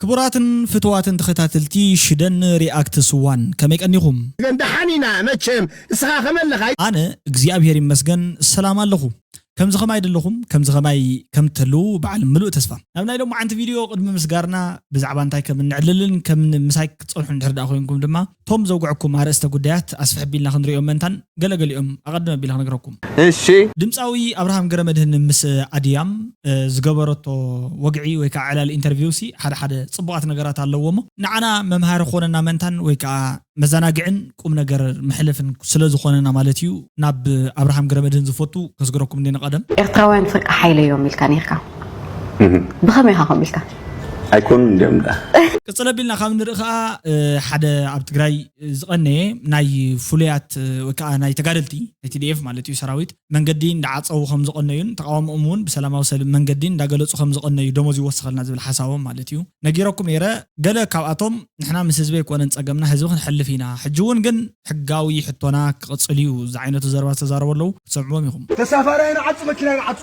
ክቡራትን ፍትዋትን ተኸታተልቲ ሽደን ሪኣክትስ ዋን፣ ከመይ ቀኒኹም? ግን ደሓን ኢና መቸም። እስኻ ከመይ ኣለኻ? ኣነ እግዚኣብሔር ይመስገን ሰላም ኣለኹ። ከምዚ ኸማይ ደለኹም፣ ከምዚ ኸማይ ከም ትህልዉ በዓል ምሉእ ተስፋ። ናብ ናይ ሎማዓንቲ ቪድዮ ቅድሚ ምስጋርና ብዛዕባ እንታይ ከም እንዕልልን ከም ምሳይ ክትጸንሑ እንድሕር ደኣ ኮይንኩም ድማ፣ ቶም ዘውግዐኩም ኣርእስተ ጉዳያት ኣስፍሕ ቢልና ክንሪኦም መንታን ገለገሊኦም ኣቐድም ኣቢለ ክነግረኩም። እሺ። ድምፃዊ ኣብርሃም ገረመድህን ምስ ኣድያም፣ እ፣ ዝገበረቶ ወግዒ ወይ ከዓ ዕላል ኢንተርቪው ሲ ሓደ ሓደ ጽቡቓት ነገራት ኣለዎ እሞ፣ ንዓና መምሃሪ ክኾነና መንታን ወይ ከዓ መዘናግዕን ቁም ነገር መሕለፍን ስለ ዝኾነና ማለት እዩ። ናብ ኣብርሃም ገረመድህን ዝፈቱ ከስግረኩም እንደ ንቐደም። ኤርትራውያን ፍርቂ ሓይለ እዮም ኢልካ ነርካ። ብኸመይ ኢኻ ከምኡ ኢልካ? ኣይኮኑን እንዲኦም ደኣ። ቅጽል ኣቢልና ካብ ንርኢ ከዓ፣ እ፣ ሓደ ኣብ ትግራይ ዝቐነየ ናይ ፍሉያት፣ እ፣ ወይ ከዓ ናይ ተጋደልቲ ናይ ቲ ዲ ኤፍ ማለት እዩ ሰራዊት መንገዲ እንዳዓፀዉ ከም ዝቐነዩን ተቃውሞኦም እውን ብሰላማዊ ሰልፊ መንገዲ እንዳገለፁ ከም ዝቐነዩ ደሞዝ ይወስኸልና ዝብል ሓሳቦም ማለት እዩ ነጊረኩም ነይረ። ገለ ካብኣቶም ንሕና ምስ ህዝቢ ኣይኮነን ጸገምና፣ ህዝቢ ክንሐልፍ ኢና፣ ሕጂ እውን ግን ሕጋዊ ሕቶና ክቕጽል እዩ ዝዓይነቱ ዘረባ ዝተዛረቡ ኣለዉ። ክትሰምዕዎም ኢኹም። ተሳፋራይ ንዓጹ፣ መኪናይ ንዓጹ።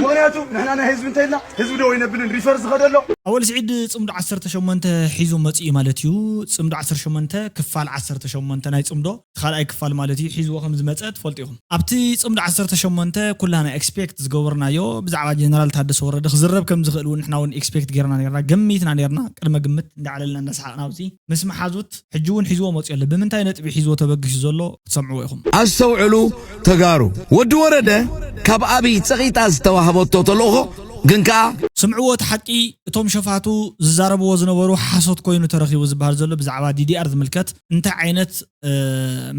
ምኽንያቱ ንሕና ናይ ህዝቢ እንተኢልና ህዝቢ ደው ይነብልን ሪፈር ዝኸደሎ። ኣወል ስዒድ ጽምዶ ዓሰርተ ሸሞንተ ሒዙ መጺኡ ማለት እዩ። ጽምዶ ዓሰርተ ሸሞንተ ክፋል ዓሰርተ ሸሞንተ ናይ ጽምዶ እቲ ካልኣይ ክፋል ማለት እዩ ሒዝዎ ከም ዝመጸ ትፈልጡ ኢኹም። ኣብቲ ጽምዶ ዓሰርተ ሸሞንተ ኩላና ኤክስፔክት ዝገበርናዮ ብዛዕባ ጀነራል ታደሰ ወረደ ክዝረብ ከም ዝኽእል እውን ንሕና እውን ኤክስፔክት ጌርና ኔርና፣ ገሚትና ኔርና። ቅድመ ግምት እንዳዕለልና እንዳሰሓቕና ኣብዚ ምስ መሓዙት ሕጂ እውን ሒዝዎ መጺኡ ኣሎ። ብምንታይ ነጥቢ ሒዝዎ ተበጊሱ ዘሎ ክትሰምዕዎ ኢኹም። ኣስተውዕሉ ተጋሩ፣ ወዲ ወረደ ካብ ኣብይ ጸቒጣ ዝተዋህበቶ ተልእኾ ግን ከኣ ስምዕዎ እቲ ሓቂ፣ እቶም ሸፋቱ ዝዛረብዎ ዝነበሩ ሓሶት ኮይኑ ተረኺቡ ዝበሃል ዘሎ ብዛዕባ ዲ ዲ ኣር ዝምልከት እንታይ ዓይነት፣ እ፣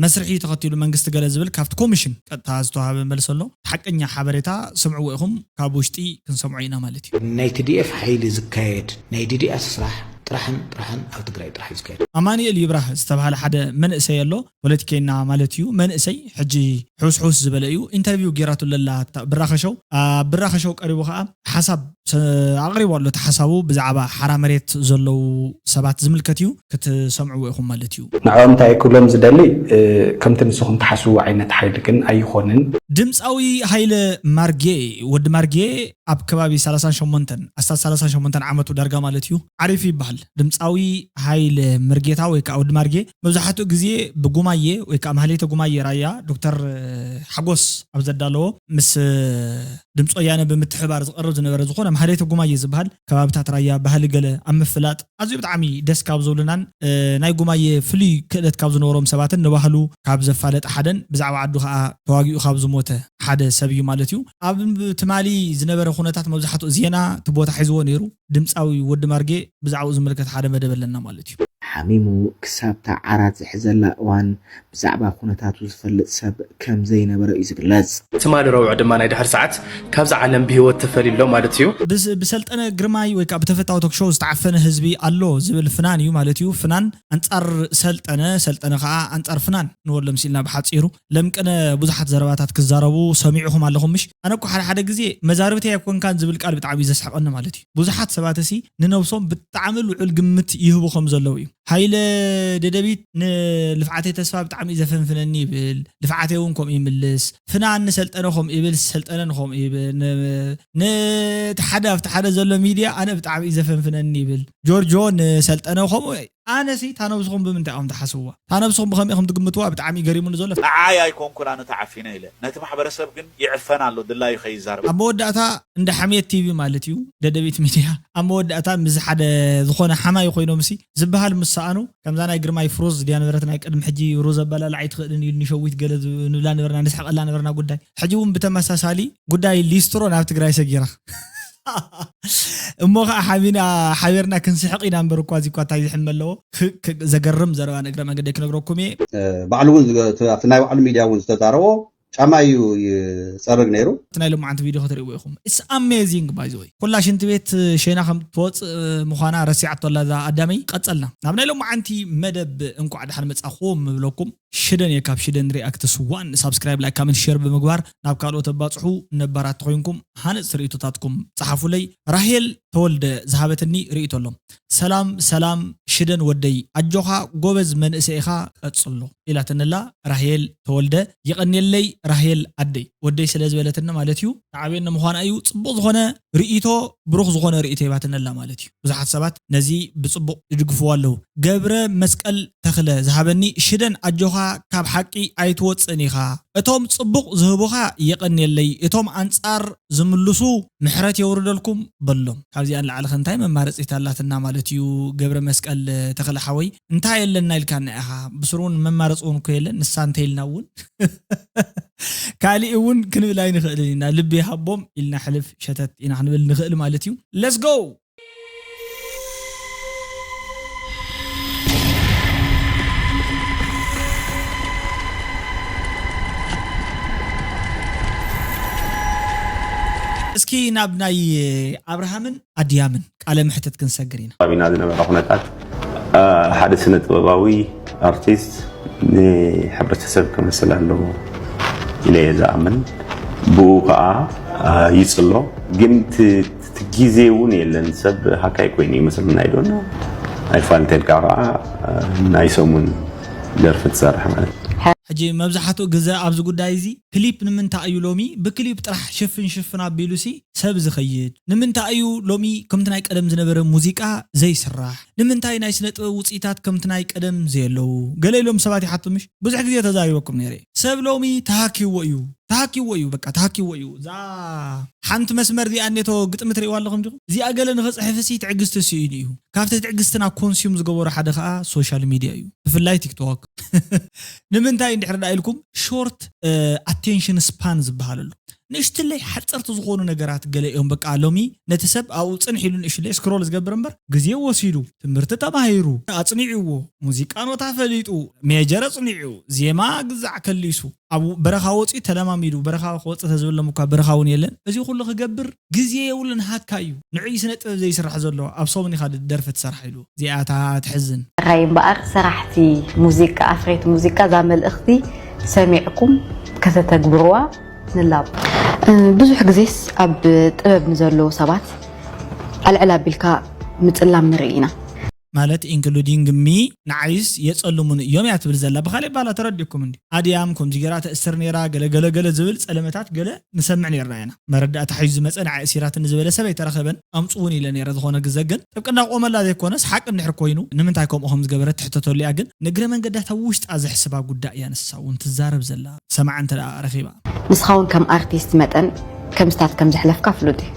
መስርሒ ተኸቲሉ መንግስቲ ገለ ዝብል ካብቲ ኮሚሽን ቀጥታ ዝተዋሃበ መልሲ ኣሎ። ሓቀኛ ሓበሬታ ስምዕዎ ኢኹም፣ ካብ ውሽጢ ክንሰምዖ ኢና ማለት እዩ። ናይ ቲ ዲ ኤፍ ሓይሊ ዝካየድ ናይ ዲ ዲ ኣር ስራሕ ጥራሕን ጥራሕን ኣብ ትግራይ ጥራሕ እዩ ዝካየድ። ኣማኑኤል ይብራህ ዝተባህለ ሓደ መንእሰይ ኣሎ፣ ፖለቲከኛ ማለት እዩ። መንእሰይ ሕጂ ሕውስሕውስ ዝበለ እዩ። ኢንተርቪው ጌራትሉ ኣላ እታ ብራኸ ሾው። ኣብ ብራኸ ሾው ቀሪቡ ኸዓ ሓሳብ ሰ-፣ ኣቕሪቡ ኣሎ። እቲ ሓሳቡ ብዛዕባ ሓራ መሬት ዘለዉ ሰባት ዝምልከት እዩ። ክትሰምዕዎ ኢኹም ማለት እዩ። ንዕኦም እንታይ ክብሎም ዝደሊ፣ እ፣ ከምቲ ንስኹም ትሓስቡ ዓይነት ሓይሊ ግን ኣይኾንን። ድምፃዊ ሃይለ ማርጌ፣ ወዲ ማርጌ፣ ኣብ ከባቢ ሰላሳን ሸሞንተን ኣስታት ሰላሳን ሸሞንተን ዓመቱ ዳርጋ ማለት እዩ። ዓሪፉ ይበሃል። ድምፃዊ ሃይለ መርጌታ ወይ ከዓ ወዲ ማርጌ መብዛሕትኡ ግዜ ብጉማየ ወይ ከዓ ማህሌተ ጉማየ ራያ ዶክተር ሓጎስ ኣብ ዘዳለዎ ምስ ድምፂ ወያነ ብምትሕባር ዝቐርብ ዝነበረ ዝኾነ ማህሌተ ጉማየ ዝበሃል ከባብታት ራያ ባህሊ ገለ ኣብ ምፍላጥ ኣዝዩ ብጣዕሚ ደስ ካብ ዝብሉናን፣ እ፣ ናይ ጉማየ ፍሉይ ክእለት ካብ ዝነበሮም ሰባትን ንባህሉ ካብ ዘፋለጠ ሓደን ብዛዕባ ዓዱ ከዓ ተዋጊኡ ካብ ዝሞተ ሓደ ሰብ እዩ ማለት እዩ። ኣብ ትማሊ ዝነበረ ኩነታት መብዛሕትኡ ዜና እቲ ቦታ ሒዝዎ ነይሩ። ድምፃዊ ወዲ ማርጌ ብዛዕባኡ ዝምልከት ሓደ መደብ ኣለና ማለት እዩ። ሓሚሙ ክሳብ እታ ዓራት ዝሕዘላ እዋን ብዛዕባ ኩነታቱ ዝፈልጥ ሰብ ከም ዘይነበረ እዩ ዝግለጽ። ትማሊ ረቡዕ ድማ ናይ ድሕሪ ሰዓት ካብዛ ዓለም ብህይወት ተፈልዩ ኣሎ ማለት እዩ። ብስ-፣ ብሰልጠነ ግርማይ ወይ ከዓ ብተፈታዊ ቶክ ሾው ዝተዓፈነ ህዝቢ ኣሎ ዝብል ፍናን እዩ ማለት እዩ። ፍናን ኣንጻር ሰልጠነ፣ ሰልጠነ ከዓ ኣንጻር ፍናን ንበሎም ሲልና ብሓጺሩ። ለምቅነ ብዙሓት ዘረባታት ክዛረቡ ሰሚዕኹም ኣለኹም ምሽ? ኣነ እኮ ሓደ ሓደ ግዜ መዛርብተይ ኣይኮንካን ዝብል ቃል ብጣዕሚ እዩ ዘስሕቐኒ ማለት እዩ። ብዙሓት ሰባት እሲ ንነብሶም ብጣዕሚ ልዑል ግምት ይህቡ ከም ዘለዉ እዩ። ሃይለ ደደቢት ንልፍዓተይ ተስፋ ብጣዕሚ እዩ ዘፈንፍነኒ ይብል፣ ልፍዓተይ እውን ከምኡ ይምልስ። ፍናን ንሰልጠነ ከምኡ ይብል፣ ሰልጠነ ንከምኡ ይብል። ን-፣ ነቲ ሓደ ኣብቲ ሓደ ዘሎ ሚድያ ኣነ ብጣዕሚ እዩ ዘፈንፍነኒ ይብል። ጆርጆ ንሰልጠነ ከምኡ። ኣነሲ እታ ነብስኹም ብምንታይ ኢኹም ትሓስብዋ? እታ ነብስኹም ብኸመይ ኢኹም ትግምትዋ ብጣዕሚ እዩ ገሪሙኒ ዘሎ። ንዓይ ኣይኮንኩን ኣነ ተዓፊነ ኢለ፣ ነቲ ማሕበረሰብ ግን ይዕፈን ኣሎ ድላዩ ከይዛረብ። ኣብ መወዳእታ እንደ ሓምየት ቲቪ ማለት እዩ፣ ደደቢት ሚድያ፣ ኣብ መወዳእታ ምስ ሓደ ዝኾነ ሓማይ ኮይኖም ሲ ዝበሃል ምስ ሰኣኑ፣ ከምዛ ናይ ግርማይ ፍሩዝ ድያ ነበረት ናይ ቅድሚ ሕጂ ሩዝ ኣበላልዓ ኣይትኽእልን ኢሉ ንሸዊት ገለ ዝ-፣ ንብላ ነበርና፣ ንስሕቐላ ነበርና ጉዳይ። ሕጂ እውን ብተመሳሳሊ ጉዳይ ሊስትሮ ናብ ትግራይ ሰጊራ። እሞ ኸዓ ሓቢና ሓቢርና ክንስሕቕ ኢና እምበር እኳ እዚ እኳ እንታይ ዝሕመ ኣለዎ? ክ-፣ ክ-፣ ዘገርም ዘረባ ንእግረ መንገደይ ክነግረኩም እየ። ባዕሉ እውን ዝገ-፣ ኣብቲ ናይ ባዕሉ ሚድያ እውን ዝተዛረቦ ጫማ እዩ ይፀርግ ነይሩ። እቲ ናይ ሎማዓንቲ ቪድዮ ክትርእይዎ ኢኹም። It's amazing by the way። ኩላ ሽንቲ ቤት ሸይና ከም ትወፅእ ምዃና ረሲዓቶ ኣላ እዛ ኣዳመይ። ቀፀልና ናብ ናይ ሎማዓንቲ መደብ እንቋዕ ደሓን መፃኹም ምብለኩም። ሽደን እየ ካብ ሽደን ሪኣክትስ ዋን። ሳብስክራይብ፣ ላይክ፣ ካመንት፣ ሼር ብምግባር ናብ ካልኦት ኣባፅሑ። ነባራት ተኮይንኩም ሃነፅቲ ርእይቶታትኩም ፀሓፉለይ። ራሄል ተወልደ ዝሃበትኒ ርእይቶ ኣሎ። ሰላም ሰላም ሽደን ወደይ፣ ኣጆኻ ጎበዝ መንእሰይ ኢኻ፣ ቀጽሎ ኢላትንላ ራሄል ተወልደ። የቐንየለይ ራሄል ኣደይ፣ ወደይ ስለ ዝበለትና ማለት እዩ። ንዓብየን ንምዃና እዩ። ጽቡቕ ዝኾነ ርእይቶ፣ ብሩኽ ዝኾነ ርእይቶ ሂባትንላ ማለት እዩ። ብዙሓት ሰባት ነዚ ብጽቡቕ ይድግፍዎ ኣለዉ። ገብረ መስቀል ተኽለ ዝሃበኒ፣ ሽደን ኣጆኻ ካብ ሓቂ ኣይትወጽእን ኢኻ። እቶም ጽቡቕ ዝህቡኻ የቐንየለይ፣ እቶም ኣንጻር ዝምልሱ ምሕረት የውርደልኩም በሎም። ካብዚኣ ንላዕሊ ከ እንታይ መማረጺት ኣላትና ማለት እዩ? ገብረ መስቀል ተኽለ ሓወይ፣ እንታይ የለና ኢልካና ኢኻ? ብስሩ እውን መማረጺ እውን እኮ የለን። ንሳ እንተ ኢልና እውን ካሊእ እውን ክንብል ኣይንኽእልን ኢና። ልቢ ይሃቦም ኢልና ሕልፍ ሸተት ኢና ክንብል ንኽእል ማለት እዩ። Let's go! እስኪ ናብ ናይ ኣብርሃምን ኣድያምን ቃለ መሕተት ክንሰግር ኢና። ከባቢና ዝነበረ ኩነታት፣ አ፣ ሓደ ስነ ጥበባዊ ኣርቲስት ንሕብረተሰብ ክመስል ኣለዎ ኢለ እየ ዝኣምን። ብኡ ከዓ፣ አ፣ ይጽሎ። ግን እቲ፣ እቲ ግዜ እውን የለን። ሰብ ሃካይ ኮይኑ ይመስለና ኣይዶና። ኣይፋል እንተልካ ከዓ፣ አ፣ ናይ ሰሙን ደርፊ ትሰርሕ ማለት እዩ። ሕጂ መብዛሕትኡ ግዘ ኣብዚ ጉዳይ እዚ ክሊፕ ንምንታይ እዩ ሎሚ ብክሊፕ ጥራሕ ሽፍን ሽፍን ኣቢሉሲ ሰብ ዝኸይድ? ንምንታይ እዩ ሎሚ ከምቲ ናይ ቀደም ዝነበረ ሙዚቃ ዘይስራሕ? ንምንታይ ናይ ስነ ጥበብ ውፅኢታት ከምቲ ናይ ቀደም ዘየለዉ? ገለ ኢሎም ሰባት ይሓቱ ምሽ? ብዙሕ ግዜ ተዛሪበኩም ነይረ። ሰብ ሎሚ ተሃኪዎ እዩ፣ ተሃኪዎ እዩ፣ በቃ ተሃኪዎ እዩ። እዛ ሓንቲ መስመር እዚኣ እኔቶ ግጥሚ ትርእይዋ ኣለኹም ዲኹም? እዚኣ ገለ ንኽፅሕፍሲ ትዕግስቲ ስኢኑ እዩ። ካብቲ ትዕግስትና ኮንሱም ዝገበሮ ሓደ ከዓ ሶሻል ሚድያ እዩ፣ ብፍላይ ቲክቶክ። ንምንታይ እንድሕር ዳ ኢልኩም፣ ሾርት ኣቴንሽን ስፓን ዝበሃል ኣሎ። ንእሽትለይ ሓፀርቲ ዝኾኑ ነገራት ገለ እዮም። በቃ ሎሚ ነቲ ሰብ ኣብኡ ፅንሕ ኢሉ ንእሽትለይ ስክሮል ዝገብር እምበር፣ ግዜ ወሲዱ፣ ትምህርቲ ተማሂሩ፣ ኣፅኒዕዎ፣ ሙዚቃ ኖታ ፈሊጡ፣ ሜጀር ኣፅኒዑ፣ ዜማ ግዛዕ ከሊሱ፣ ኣብ በረኻ ወፂኡ ተለማሚዱ። በረኻ ክወፅእ ተዝብሎም እኳ በረኻ እውን የለን። እዚ ኩሉ ክገብር ግዜ የብሉን፣ ሃካ እዩ። ንዑ እዩ ስነ ጥበብ ዘይስራሕ ዘሎ፣ ኣብ ሰሙን ኢኻ ደርፊ ትሰርሕ ኢሉ። እዚኣታ ትሕዝን። ጥራይ እምበኣር ሰራሕቲ ሙዚቃ፣ ኣፍረይቲ ሙዚቃ እዛ መልእኽቲ ሰሚዕኩም ከተተግብርዋ ንላቦ። እ፣ ብዙሕ ግዜስ ኣብ ጥበብ ንዘለዉ ሰባት ኣልዕል ኣቢልካ ምጽላም ንርኢ ኢና። ማለት ኢንክሉዲንግ ሚ፣ ንዓይስ የጸልሙኒ እዮም እያ ትብል ዘላ። ብኻልእ ባላ ተረዲእኩም እንዲ ኣድያም ከምዚ ገይራ ተእስር ነይራ፣ ገለ ገለ ገለ ዝብል ጸለመታት ገለ ንሰምዕ ነይርና ኢና። መረዳእታ ሒዙ ዝመጸ ንዓይ እሲራትኒ ዝበለ ሰብ ኣይተረኸበን። ኣምጽውን ኢለ ነይረ። ዝኾነ ግዘ ግን ጥብቅና ክቆመላ ዘይኮነስ ሓቂ እንድሕር ኮይኑ ንምንታይ ከምኡ ከም ዝገበረት ትሕተተሉ እያ። ግን ንእግረ መንገዳ እታ ውሽጣ ዘሕስባ ጉዳይ እያ ንሳ እውን ትዛረብ ዘላ። ሰማዓ እንተ ደኣ ረኺባ። ንስኻ እውን ከም ኣርቲስት መጠን ከም ስታት ከም ዘሕለፍካ ፍሉጥ እዩ።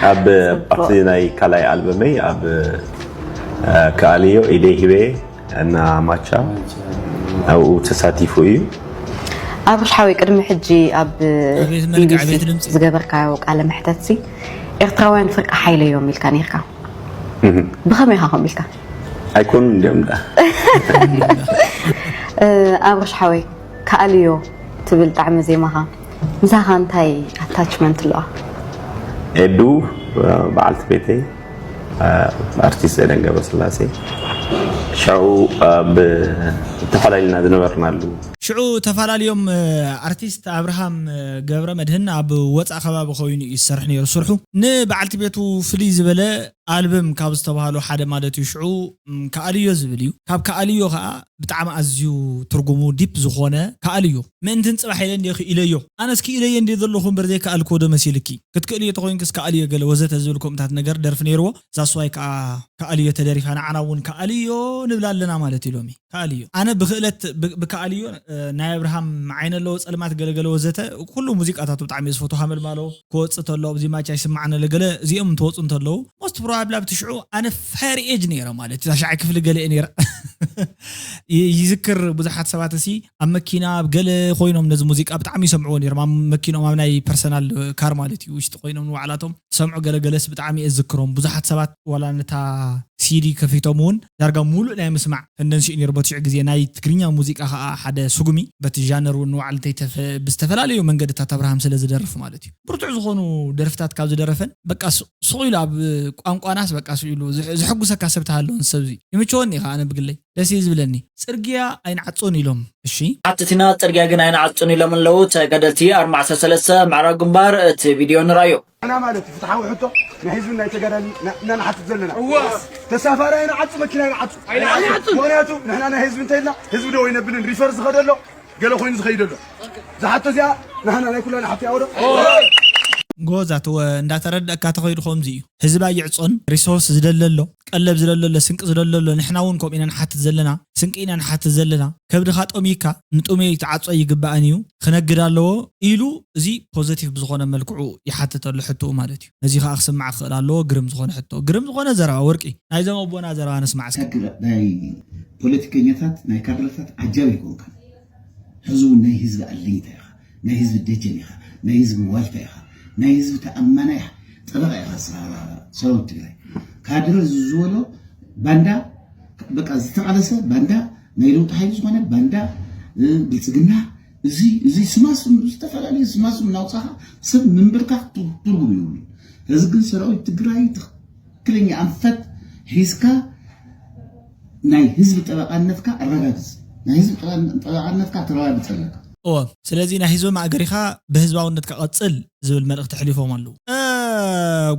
ኣብ ኣብቲ ናይ ካልኣይ ኣልበመይ ኣብ ከኣልዮ ኢደይ ሂበ እና ማቻ ኣብኡ ተሳቲፉ እዩ። ኣብርሽ ሓወይ ቅድሚ ሕጂ ኣብ ኣቤት መልክዕ፣ ኣቤት ቢቢሲ ድምፂ። ዝገበርካዮ ቃለ መሕተት ሲ ኤርትራውያን ፍርቂ ሓይለ እዮም ኢልካ ነርካ። ብኸመይ ኢኻ ከምኡ ኢልካ? ኣይኮኑን እንዲኦም ዳ ኣብርሽ ሓወይ ከኣልዮ ትብል ጣዕሚ ዜማኻ ምሳኻ እንታይ ኣታችመንት ኣለዋ? ኤዱ በዓልቲ ቤተይ ኣርቲስት ኤደን ገብረስላሴ ሽዑ ኣብ ተፈላለና ዝነበርናሉ ሽዑ ተፈላለዮም። ኣርቲስት ኣብርሃም ገብረ መድህን ኣብ ወፃእ ከባቢ ኮይኑ እዩ ዝሰርሕ ነይሩ ስርሑ። ንበዓልቲ ቤቱ ፍልይ ዝበለ ኣልበም ካብ ዝተባህሉ ሓደ ማለት እዩ። ሽዑ ከኣልዮ ዝብል እዩ። ካብ ከኣልዮ ከዓ ብጣዕሚ ኣዝዩ ትርጉሙ ዲፕ ዝኾነ ከኣልዮ ምእንትን ፅባሕ ኢለ እንዲ ክኢለዮ ኣነስ ክኢለዮ እንዲ ዘለኹ እምበር ዘይከኣልክዎ ዶ መሲልኪ ክትክእልዮ ተኮይንክስ ከኣልዮ ገለ ወዘተ ዝብል ከምታት ነገር ደርፊ ነይርዎ። ዛስዋይ ከዓ ከኣልዮ ተደሪፋ ንዓና እውን ከኣልዮ ንብላ ኣለና ማለት እዩ። ሎሚ ከኣልዮ ኣነ ብክእለት ብ- ብከኣልዮ እ፣ ናይ ኣብርሃም ዓይነ ኣለዎ ፀልማት ገለገለ ወዘተ ኩሉ ሙዚቃታቱ ብጣዕሚ እየ ዝፈትዎ። ሃመልማሎ ክወፅእ ተሎ ኣብዚ ማቻ ይስማዓነ ለገለ እዚኦም እንትወፁ እንተለዉ ሞስት ፕሮባብሊ ኣብቲ ሽዑ ኣነ ፋየር ኤጅ ነይረ ማለት እዩ። ሻዓይ ክፍሊ ገለ እየ ነይረ ይ- ይዝክር ብዙሓት ሰባት እሲ ኣብ መኪና ኣብ ገለ ኮይኖም ነዚ ሙዚቃ ብጣዕሚ ይሰምዕዎ ነይሮም። ኣብ መኪኖም ኣብ ናይ ፐርሰናል ካር ማለት እዩ ውሽጢ ኮይኖም ንባዕላቶም ሰምዑ ገለገለስ ብጣዕሚ እየ ዝዝክሮም። ብዙሓት ሰባት ዋላ ነታ ሲ ሲዲ ከፊቶም እውን ዳርጋ ሙሉእ ናይ ምስማዕ ተንደንሲ እዩ ነይሩ። በቲ ሽዑ ግዜ ናይ ትግርኛ ሙዚቃ ከዓ ሓደ ስጉሚ በቲ ጃነር እውን ንባዕሉ እንተይተፈ-፣ ብዝተፈላለዩ መንገድታት ኣብርሃም ስለ ዝደርፍ ማለት እዩ። ብርቱዕ ዝኾኑ ደርፍታት ካብ ዝደረፈን በቃ ሱ-፣ ሱቕ ኢሉ ኣብ ቋንቋናስ በቃ ሱቕ ኢሉ ዝሕ-፣ ዝሕጉሰካ ሰብ ተሃለወን ሰብ እዚ ይምቸወኒ ከዓ ኣነ ብግለይ። ደስ እዩ ዝብለኒ። ጽርግያ ኣይንዓጾን ኢሎም። እሺ። ሓትትና ጽርግያ ግን ኣይንዓጽን ኢሎም ኣለዉ ተጋደልቲ ኣርማ ዓሰርተ ሰለስተ ምዕራብ ግንባር። እቲ ቪድዮ ንርኣዮ። ኣና ማለት ፍትሓዊ ሕቶ ናይ ህዝቢ ናይ ተጋዳሊ ና-፣ እና ንሓትት ዘለና። ተሳፋሪ ኣይንዓጹ፣ መኪና ኣይንዓጹ። ኣይንዓጹ። ምኽንያቱ ንሕና ናይ ህዝቢ እንተኢልና ህዝቢ ደው ይነብልን ሪፈር ዝኸደሎ ገለ ኮይኑ ዝኸይደሎ። ዝሓቶ እዚኣ ንሕና ናይ ኩላና ሓፍቲ ኣውዶ። ጎዛ ተወ እንዳተረዳእካ ተኸይዱ ከምዚ እዩ። ህዝቢ ኣይዕጾን፣ ሪሶርስ ዝደለሎ፣ ቀለብ ዝደለሎ፣ ስንቂ ዝደለሎ፣ ንሕና እውን ከምኡ ኢና ንሓትት ዘለና፣ ስንቂ ኢና ንሓትት ዘለና። ከብድኻ ጠሚካ ንጥሙይ ትዓጾ ይግባእን እዩ፣ ክነግድ ኣለዎ ኢሉ እዚ ፖዘቲቭ ብዝኾነ መልክዑ ይሓትተሉ ሕቶኡ ማለት እዩ። ነዚ ከዓ ክስማዕ ክኽእል ኣለዎ። ግርም ዝኾነ ሕቶ፣ ግርም ዝኾነ ዘረባ ወርቂ። ናይዞም ኣቦና ዘረባ ንስማዕ እስኪ። ናይ ግራ-፣ ናይ ፖለቲከኛታት፣ ናይ ካድረታት ዓጃቢ ኣይኮንካን። ሕዚ እውን ናይ ህዝቢ ኣለኝታ ኢኻ፣ ናይ ህዝቢ ደጀን ኢኻ፣ ናይ ህዝቢ ዋልታ ኢኻ፣ ናይ ህዝቢ ተኣማናይ ጠበቓ ኢኻ። ሰ-፣ ሰራዊት ትግራይ ካድረ ዝበሎ ባንዳ፣ በቃ ዝተቓለሰ ባንዳ፣ ናይ ለውጢ ሓይሊ ዝኾነ ባንዳ፣ እ፣ ብልጽግና፣ እዚ፣ እዚ ስማስም፣ ዝተፈላለዩ ስማስም እናውጻኻ ሰብ ምንብርካኽ ትር-፣ ትርጉም የብሉን። እዚ ግን ሰራዊት ትግራይ ትኽክለኛ ኣንፈት ሒዝካ ናይ ህዝቢ ጠበቓነትካ ኣረጋግጽ። ናይ ህዝቢ ጠበቓ-፣ ጠበቓነትካ ተረጋግጽ ኣለካ። እወ፣ ስለዚ ናይ ህዝቢ ማእገር ኢኻ፣ ብህዝባውነትካ ቀጽል ዝብል መልእኽቲ ኣሕሊፎም ኣለዉ። እ፣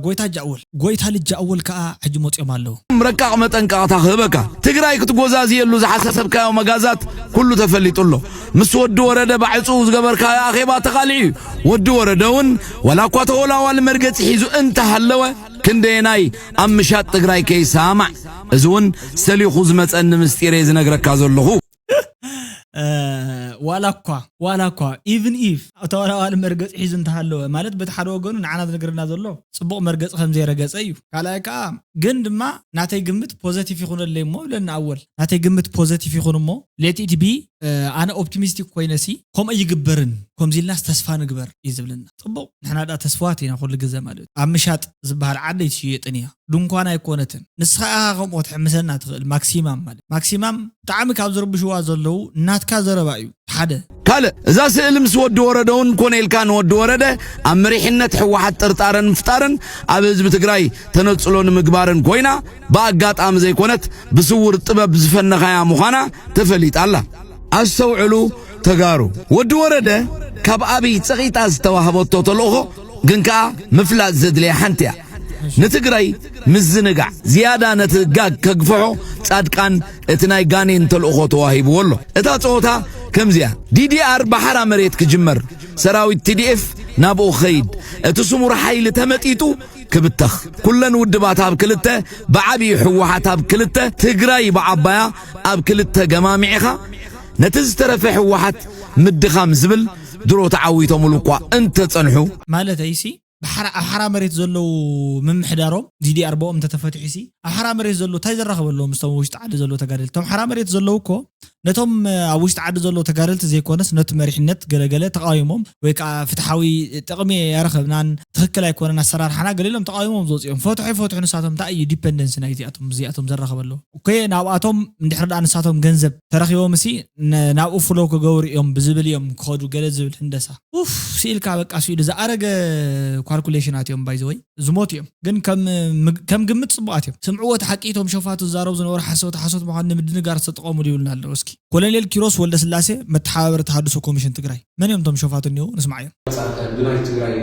ጎይታ ጃእወል፣ ጎይታ ልጃ ኣወል ከኣ ሕጂ መጺኦም ኣለዉ። ረቃቕ መጠንቀቕታ ክህበካ። ትግራይ ክትጎዛዝየሉ ዝሓሰብካዮ መጋዛት ኩሉ ተፈሊጡ ኣሎ። ምስ ወዲ ወረደ ባዕጹ ዝገበርካዮ ኣኼባ ተቓሊዑ እዩ። ወዲ ወረደ እውን ዋላ እኳ ተወላዋሊ መርገጺ ሒዙ እንተሃለወ፣ ክንደየናይ ኣብ ምሻጥ ትግራይ ከይሰማዕ፣ እዚ እውን ሰሊኹ ዝመጸኒ ምስጢር እየ ዝነግረካ ዘለኹ። እ፣ ዋላ እኳ፣ ዋላ እኳ፣ ኢቭን ኢፍ ተወላዋሊ መርገጺ ሒዙ እንተሃለወ፣ ማለት በቲ ሓደ ወገኑ ንዓና ዝነግረና ዘሎ ጽቡቕ መርገጺ ከም ዘይረገጸ እዩ። ካልኣይ ከኣ፣ ግን ድማ ናተይ ግምት ፖዘቲቭ ይኹነለይ እሞ፣ ብለኒ ኣወል። ናተይ ግምት ፖዘቲቭ ይኹን እሞ፣ ሌት ኢት ቢ፣ እ፣ ኣነ ኦፕቲሚስቲክ ኮይነ ሲ፣ ከምኡ ይግበርን፣ ከምዚ ኢልናስ ተስፋ ንግበር እዩ ዝብለና። ጽቡቕ፣ ንሕና ደኣ ተስፋዋት ኢና ኩሉ ግዜ ማለት እዩ። ኣብ ምሻጥ ዝበሃል ዓዲ ኣይትሽየጥን እያ። ድንኳን ኣይኮነትን። ንስኻ ኢኻ ከምኡ ክትሕምሰና ትኽእል። ማክሲማም ማለት፣ ማክሲማም ብጣዕሚ ካብ ዝርብሽዋ ዘለዉ ናትካ ዘረባ እዩ። ሓደ። ካልእ፣ እዛ ስእሊ ምስ ወዲ ወረደ እውን ኮነ ኢልካ ንወዲ ወረደ ኣብ መሪሕነት ህወሓት ጥርጣረ ንምፍጣርን ኣብ ህዝቢ ትግራይ ተነጽሎ ንምግባርን ኮይና፣ ብኣጋጣሚ ዘይኮነት ብስውር ጥበብ ዝፈነኻያ ምዃና ተፈሊጣ ኣላ። ኣስተውዕሉ ተጋሩ፣ ወዲ ወረደ ካብ ኣብይ ጸቒጣ ዝተዋህበቶ ተልእኾ ግን ከኣ ምፍላጥ ዘድልያ ሓንቲ እያ። ንትግራይ ምዝንጋዕ ዝያዳ ነቲ ጋግ ከግፍሖ ጻድቃን እቲ ናይ ጋኔን ተልእኾ ተዋሂብዎ ኣሎ። እታ ጸወታ ከምዚኣ፣ ዲዲኣር ብሓራ መሬት ክጅመር፣ ሰራዊት ቲዲኤፍ ናብኡ ክኸይድ፣ እቲ ስሙር ሓይሊ ተመጢጡ ክብተኽ፣ ኩለን ውድባት ኣብ ክልተ፣ ብዓብዩ ህወሓት ኣብ ክልተ፣ ትግራይ ብዓባያ ኣብ ክልተ ገማሚዕኻ፣ ነቲ ዝተረፈ ህወሓት ምድኻም ዝብል ድሮ ተዓዊቶምሉ እኳ እንተጸንሑ፣ ማለተይሲ፣ ብሓራ-፣ ኣብ ሓራ መሬት ዘለዉ ምምሕዳሮም፣ ዲዲኣር ብኦም እንተተፈትሑ ሲ፣ ኣብ ሓራ መሬት ዘለዉ እንታይ ዘራኽበሎም ምስቶም ውሽጢ ዓዲ ዘለዉ ተጋደልቲ? እቶም ሓራ መሬት ዘለዉ እኮ ነቶም፣ እ፣ ኣብ ውሽጢ ዓዲ ዘለዉ ተጋደልቲ ዘይኮነስ ነቲ መሪሕነት ገለገለ ተቃዊሞም ወይ ከዓ ፍትሓዊ ጥቕሚ ኣረኸብናን ትኽክል ኣይኮነን ኣሰራርሓና ገለ ኢሎም ተቃዊሞም ዝወፁ እዮም። ፈትሑ ይፈትሑ ንሳቶም እንታይ እዩ ዲፐንደንሲ ናይ እዚኣቶም፣ እዚኣቶም ዘራኽበሎም? ኦኬ፣ ናብኣቶም እንድሕር ደኣ ንሳቶም ገንዘብ ተረኺቦም ሲ ን-፣ ናብኡ ፍሎ ክገብሩ እዮም ብዝብል እዮም ክኸዱ ገለ ዝብል ህንደሳ። ኡፍ፣ ስኢልካ በቃ ስኢሉ ዝኣረገ ካልኩሌሽናት እዮም ባይ ዘ ወይ። ዝሞት እዮም። ግን ከም ምግ-፣ ከም ግምት ጽቡቓት እዮም። ስምዕዎ እቲ ሓቂ እቶም ሸፋቱ ዝዛረቡ ዝነበሩ ሓሶት፣ ሓሶት ምዃኑ ንምድንጋር ዝተጠቐሙሉ ይብሉና ኣለዉ። እስኪ ኮሎኔል ኪሮስ ወልደስላሴ መተሓባበሪ ተሃድሶ ኮሚሽን ትግራይ። መን እዮም እቶም ሸፋቱ እኒኦ? ንስማዓዮም። ብናይ ትግራይ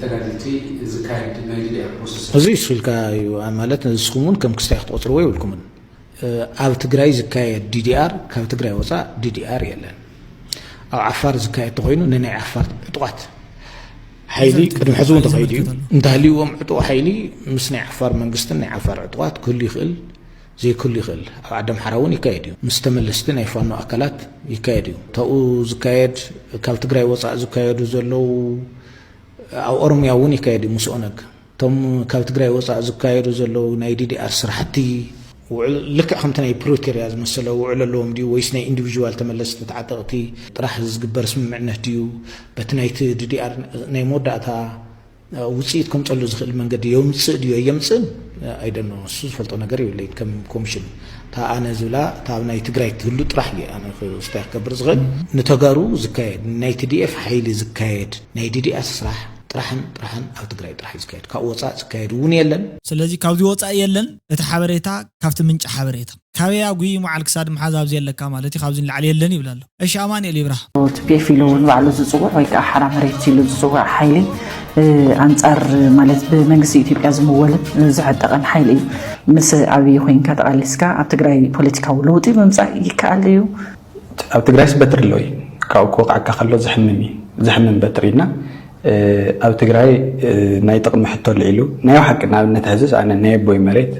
ተጋደልቲ ዝካየድ ናይ ዲዲኣር ፕሮሰስ። እዚ እሱ ኢልካ እዩ ማለት ንስኹም እውን ከም ክስታይ ክትቆጽርዎ የብልኩምን። እ፣ ኣብ ትግራይ ዝካየድ ዲዲኣር ካብ ትግራይ ወፃእ ዲዲኣር የለን። ኣብ ዓፋር ዝካየድ ተኾይኑ ንናይ ዓፋር ዕጡቓት ሓይሊ ቅድሚ ሕዚ እውን ተኻይዱ እዩ። እንተሃልዩዎም ዕጡቕ ሓይሊ ምስ ናይ ዓፋር መንግስትን ናይ ዓፋር ዕጡቓት ክህሉ ይኽእል፣ ዘይክህሉ ይኽእል። ኣብ ዓዲ ኣምሓራ እውን ይካየድ እዩ። ምስ ተመለስቲ ናይ ፋኖ ኣካላት ይካየድ እዩ። ተኡ ዝካየድ፣ ካብ ትግራይ ወፃእ ዝካየዱ ዘለዉ፣ ኣብ ኦሮምያ እውን ይካየድ እዩ ምስ ኦነግ። እቶም ካብ ትግራይ ወፃእ ዝካየዱ ዘለዉ ናይ ዲዲኣር ስራሕቲ ውዕል ልክዕ ከምቲ ናይ ፕሪቶርያ ዝመሰለ ውዕል ኣለዎም ድዩ ወይስ ናይ ኢንዲቪዥዋል ተመለስቲ ተዓጠቕቲ ጥራሕ ዝግበር ስምምዕነት ድዩ? በቲ ናይቲ ዲዲኣር ናይ መወዳእታ ውፅኢት ከምፀሉ ዝኽእል መንገዲ የምፅእ ድዩ ኣየምፅእን? ኣይደኖ እሱ ዝፈልጦ ነገር የብለይ ከም ኮሚሽን። እታ ኣነ ዝብላ እታ ኣብ ናይ ትግራይ ትህሉ ጥራሕ እየ ኣነ ክስታይ ክገብር ዝኽእል። ንተጋሩ ዝካየድ ናይ ቲ ዲ ኤፍ ሓይሊ ዝካየድ ናይ ዲ ዲ ኣስ ስራሕ ጥራሕን ጥራሕን ኣብ ትግራይ ጥራሕ እዩ ዝካየድ። ካብኡ ወፃእ ዝካየድ እውን የለን። ስለዚ ካብዚ ወፃኢ የለን። እቲ ሓበሬታ ካብቲ ምንጪ ሓበሬታ ካበይ ኣጉይ መዓል ክሳድ ምሓዝ ኣብዚ የለካ ማለት እዩ፣ ካብዚ ንላዕሊ የለን ይብል ኣሎ። እሺ ኣማኑኤል ይብራህ። ቲ ፒ ኤፍ ኢሉ እውን ባዕሉ ዝፅውዕ ወይ ከዓ ሓራ መሬት ኢሉ ዝፅውዕ ሓይሊ ኣንፃር ማለት ብመንግስቲ ኢትዮጵያ ዝምወልን ዝዕጠቐን ሓይሊ እዩ። ምስ ኣብይ ኮይንካ ጠቓሊስካ ኣብ ትግራይ ፖለቲካዊ ለውጢ ምምፃእ ይከኣል እዩ። ኣብ ትግራይስ በትሪ ኣሎ እዩ። ካብኡ ክወቕዓካ ከሎ ዝሕምም እዩ፣ ዝሕምም በትሪ ኢና። ኣብ ትግራይ ናይ ጥቕሚ ሕቶ ልዒሉ ናይ ሓቂ ንኣብነት ሕዝስ ኣነ ናይ ኣቦይ መሬት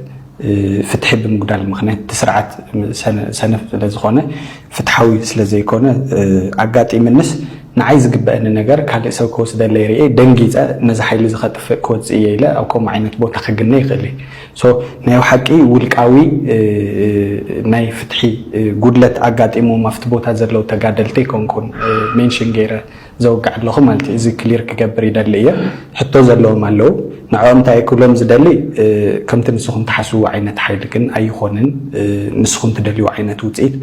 ፍትሒ ብምጉዳል ምክንያት እቲ ስርዓት ሰነፍ ስለዝኾነ ፍትሓዊ ስለዘይኮነ ኣጋጢምንስ ንዓይ ዝግበአኒ ነገር ካልእ ሰብ ክወስደለይ ርኤ ደንጊፀ ነዚ ሓይሊ ዝኸጥፍእ ክወፅእ እየ ኢለ ኣብ ከምኡ ዓይነት ቦታ ክግነ ይኽእል እየ። ሶ ናይ ሓቂ ውልቃዊ ናይ ፍትሒ ጉድለት ኣጋጢሞም ኣብቲ ቦታ ዘለዉ ተጋደልቲ ኣይኮንኩን ሜንሽን ገይረ ዘውግዕ ኣለኹ ማለት እዩ። እዚ ክሊር ክገብር ይደሊ እየ። ሕቶ ዘለዎም ኣለዉ። ንዕኦም እንታይ ክብሎም ዝደሊ ከምቲ ንስኹም ትሓስቡ ዓይነት ሓይሊ ግን ኣይኾንን። ንስኹም ትደልዩ ዓይነት ውፅኢት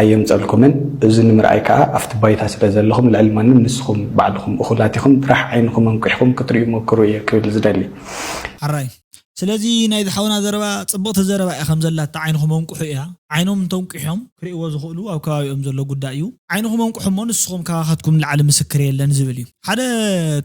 ኣየምፀልኩምን። እዚ ንምርኣይ ከዓ ኣብቲ ባይታ ስለ ዘለኹም ልዕሊ ማንም ንስኹም ባዕልኹም እኹላት ኢኹም። ጥራሕ ዓይንኹም ኣንቂሕኹም ክትርእዩ ሞክሩ እየ ክብል ዝደሊ። ሓራይ ስለዚ ናይ ዝሓውና ዘረባ ፅብቕቲ ዘረባ እያ ከም ዘላታ ዓይንኹም ኣንቁሑ እያ። ዓይኖም እንተንቂሖም ክርእይዎ ዝኽእሉ ኣብ ከባቢኦም ዘሎ ጉዳይ እዩ። ዓይንኹም ኣንቁሑ እሞ ንስኹም ካባኻትኩም ንላዕሊ ምስክር የለን ዝብል እዩ። ሓደ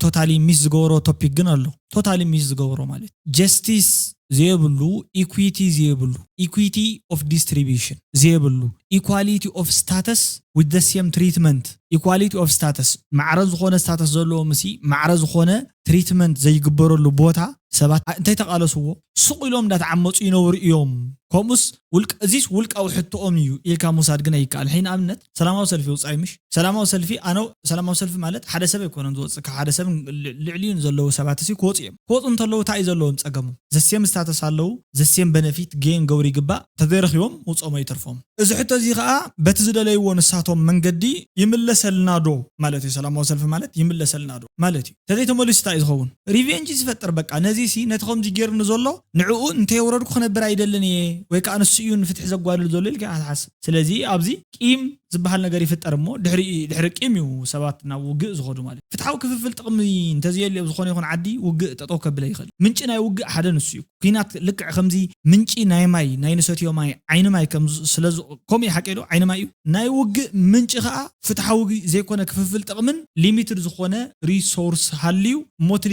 ቶታሊ ሚስ ዝገበሮ ቶፒክ ግን ኣሎ። ቶታሊ ሚስ ዝገበሮ ማለት ጀስቲስ ዘየብሉ ኢኩዊቲ ዘየብሉ ኢኩዊቲ ኦፍ ዲስትሪቢሽን ዘየብሉ ኢኳሊቲ ኦፍ ስታተስ with the same treatment equality of status ማዕረ ዝኾነ ስታተስ ዘለዎ ምሲ ማዕረ ዝኾነ ትሪትመንት ዘይግበረሉ ቦታ ሰባት እንታይ ተቃለስዎ ሱቕ ኢሎም እንዳተዓመፁ ይነብሩ እዮም። ከምኡስ እዚስ ውልቃዊ ሕቶኦም እዩ ኢልካ ምውሳድ ግን ኣይከኣል። ሕይ ንኣብነት ሰላማዊ ሰልፊ ውፃኢ ምሽ ሰላማዊ ሰልፊ ኣነ ሰላማዊ ሰልፊ ማለት ሓደ ሰብ ኣይኮነን ዝወፅእ ካብ ሓደ ሰብ ልዕሊኡ ዘለዉ ሰባት ሲ ክወፁ እዮም። ክወፁ እንተለዉ እንታይ እዩ ዘለዎም ፀገሞም? ዘሴም ስታተስ ኣለዉ ዘሴም በነፊት ጌን ገብሩ ይግባእ ተዘይረኪቦም ውፅኦም ኣይተርፎም። እዚ ሕቶ እዚ ከዓ በቲ ዝደለይዎ ንሳቶም መንገዲ ይምለሰልና ዶ ማለት እዩ። ሰላማዊ ሰልፊ ማለት ይምለሰልና ዶ ማለት እዩ። ተዘይተመሊሱ እንታይ እዩ ዝኸውን? ሪቬንጅ ዝፈጥር በቃ ነዚ ሲ ነቲ ከምዚ ገይርኒ ዘሎ ንዕኡ እንተየውረድኩ ክነብር ኣይደልን እየ ወይ ከዓ ንሱ እዩ ንፍትሒ ዘጓድል ዘሎ ኢልካ ትሓስብ። ስለዚ ኣብዚ ቂም ዝበሃል ነገር ይፍጠር እሞ ድሕሪ ድሕሪ ቂም እዩ ሰባት ናብ ውግእ ዝኸዱ ማለት እዩ። ፍትሓዊ ክፍፍል ጥቕሚ እንተዘየልዮ ኣብ ዝኾነ ይኹን ዓዲ ውግእ ጠጠው ከብለ ይኽእል። ምንጪ ናይ ውግእ ሓደ ንሱ እዩ። ኩናት ልክዕ ከምዚ ምንጪ ናይ ማይ ናይ ንሰትዮ ማይ ዓይኒ ማይ ከም ስለ ከምኡ ሓቂ ዶ ዓይኒ ማይ እዩ። ናይ ውግእ ምንጪ ከዓ ፍትሓዊ ዘይኮነ ክፍፍል ጥቕምን ሊሚትድ ዝኾነ ሪሶርስ ሃልዩ እሞቲ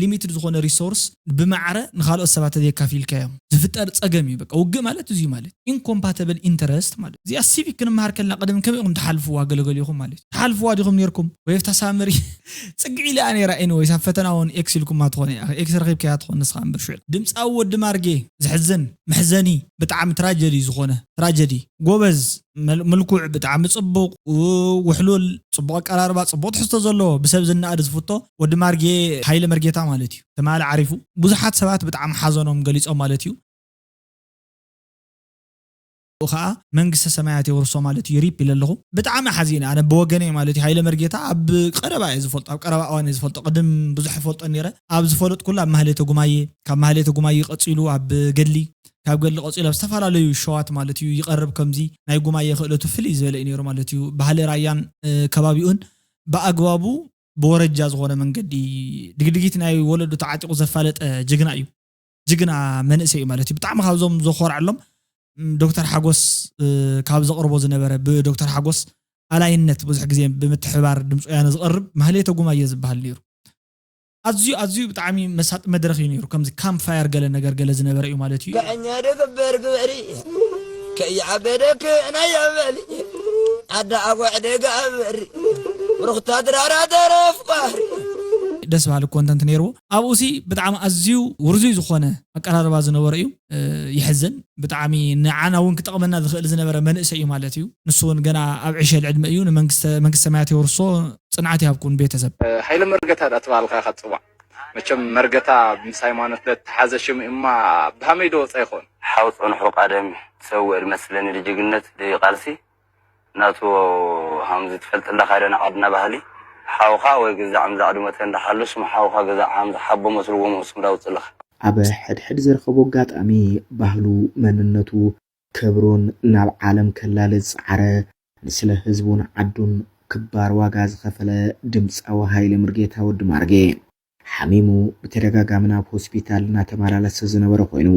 ሊሚትድ ዝኾነ ሪሶርስ ብማዕረ ንካልኦት ሰባት ተዘይካፊልካዮም ዝፍጠር ፀገም እዩ። በቃ ውግእ ማለት እዚ ማለት ኢንኮምፓተብል ኢንተረስት ማለት እዚኣ ሲቪክ ክንመሃር ከልና ቅድም ከመይ ኢኹም ትሓልፍዋ ገለገሊኹም ማለት እዩ። ትሓልፍዋ ዲኹም ነርኩም ወይ ፍታ ሳመሪ ፅግዒ ኢለ ነራ ኢን ወይ ሳብ ፈተና እውን ኤክስ ኢልኩማ ትኾነ ኢያ ኤክስ ረኺብካያ ትኾን ንስኻ እምበር ሽዕል ድምፃዊ ወዲ ማርጌ ዘሕዝን መሕዘኒ ብጣዕሚ ትራጀዲ ዝኾነ ትራጀዲ ጎበዝ ምልኩዕ ብጣዕሚ ፅቡቕ ውሕሉል ፅቡቕ ኣቀራርባ ፅቡቕ ትሕዝቶ ዘለዎ ብሰብ ዝናኣድ ዝፍቶ ወዲ ማርጌ ሃይለ መርጌታ ማለት እዩ። ትማሊ ዓሪፉ ብዙሓት ሰባት ብጣዕሚ ሓዘኖም ገሊፆም ማለት እዩ። ከዓ መንግስተ ሰማያት የውርሶ ማለት እዩ ሪፕ ኢለ ኣለኹ። ብጣዕሚ ሓዚነ ኣነ ብወገነይ ማለት እዩ። ሃይለ መርጌታ ኣብ ቀረባ እየ ዝፈልጦ ኣብ ቀረባ እዋን እየ ዝፈልጦ ቅድም ብዙሕ ይፈልጦ ነይረ። ኣብ ዝፈለጥኩሉ ኣብ ማህሌተ ጉማየ ካብ ማህሌተ ጉማየ ቀፂሉ ኣብ ገድሊ ካብ ገድሊ ቀፂሉ ኣብ ዝተፈላለዩ ሸዋት ማለት እዩ ይቐርብ። ከምዚ ናይ ጉማየ ክእለቱ ፍልይ ዝበለ እዩ ነይሩ ማለት እዩ። ባህሊ ራያን ከባቢኡን ብኣግባቡ ብወረጃ ዝኾነ መንገዲ ድግድጊት ናይ ወለዱ ተዓጢቑ ዘፋለጠ ጅግና እዩ። ጅግና መንእሰይ እዩ ማለት እዩ። ብጣዕሚ ካብዞም ዘኾርዐሎም ዶክተር ሓጎስ ካብ ዘቕርቦ ዝነበረ ብዶክተር ሓጎስ ኣላይነት ብዙሕ ግዜ ብምትሕባር ድምፂ ወያነ ዝቐርብ ማህሌተ ጉማየ ዝበሃል ነይሩ። ኣዝዩ ኣዝዩ ብጣዕሚ መሳጢ መድረኽ እዩ ነይሩ። ከምዚ ካምፕ ፋየር ገለ ነገር ገለ ዝነበረ እዩ ማለት እዩ። ከእኛ ደገበር ግበሪ ከይዓበደክ ናይ ኣበሊ ዓዲ ዓጓዕ ደጋ በሪ ሩኽታ ድራራ ተረፍ ባህሪ ደስ በሃሊ ኮንተንት ነይርዎ። ኣብኡ ሲ ብጣዕሚ ኣዝዩ ውርዙይ ዝኾነ ኣቀራርባ ዝነበረ እዩ። ይሕዝን ብጣዕሚ ንዓና እውን ክጠቕመና ዝኽእል ዝነበረ መንእሰይ እዩ ማለት እዩ። ንሱ እውን ገና ኣብ ዕሸል ዕድመ እዩ። ንመንግስተ መንግስተ ሰማያት የውርሶ። ፅንዓት ይሃብኩም ቤተሰብ። ሃይለ መርገታ ዳኣ ትበሃልካ ኢኻ ትፅዋዕ። መቸም መርገታ ምስ ሃይማኖት ለተሓዘ ሽም እማ ብሃመይ ዶ ወፃ ይኾን? ሓው ፀንሑ ቃደም ትሰውእ ድመስለኒ ድጅግነት ድቃልሲ ናቱ ሃምዚ ትፈልጥ ኣለኻ ዶ ንዓድና ባህሊ ሓውኻ ወይ ግዛዕ ምዛዕ ድመተ እንዳሓሉ ስም ሓውኻ ግዛዕ ሃምዚ ሓቦ መስልዎም ስም ዳውፅልኻ። ኣብ ሕድሕድ ዝረኸቦ ኣጋጣሚ ባህሉ፣ መንነቱ፣ ክብሩን ናብ ዓለም ከላልጽ ዝጸዓረ፣ ንስለ ህዝቡን ዓዱን ክባር ዋጋ ዝኸፈለ ድምጻዊ ሃይለ ሙሉጌታ ወዲ ማርጌ፣ ሓሚሙ ብተደጋጋሚ ናብ ሆስፒታል እናተመላለሰ ዝነበረ ኮይኑ፣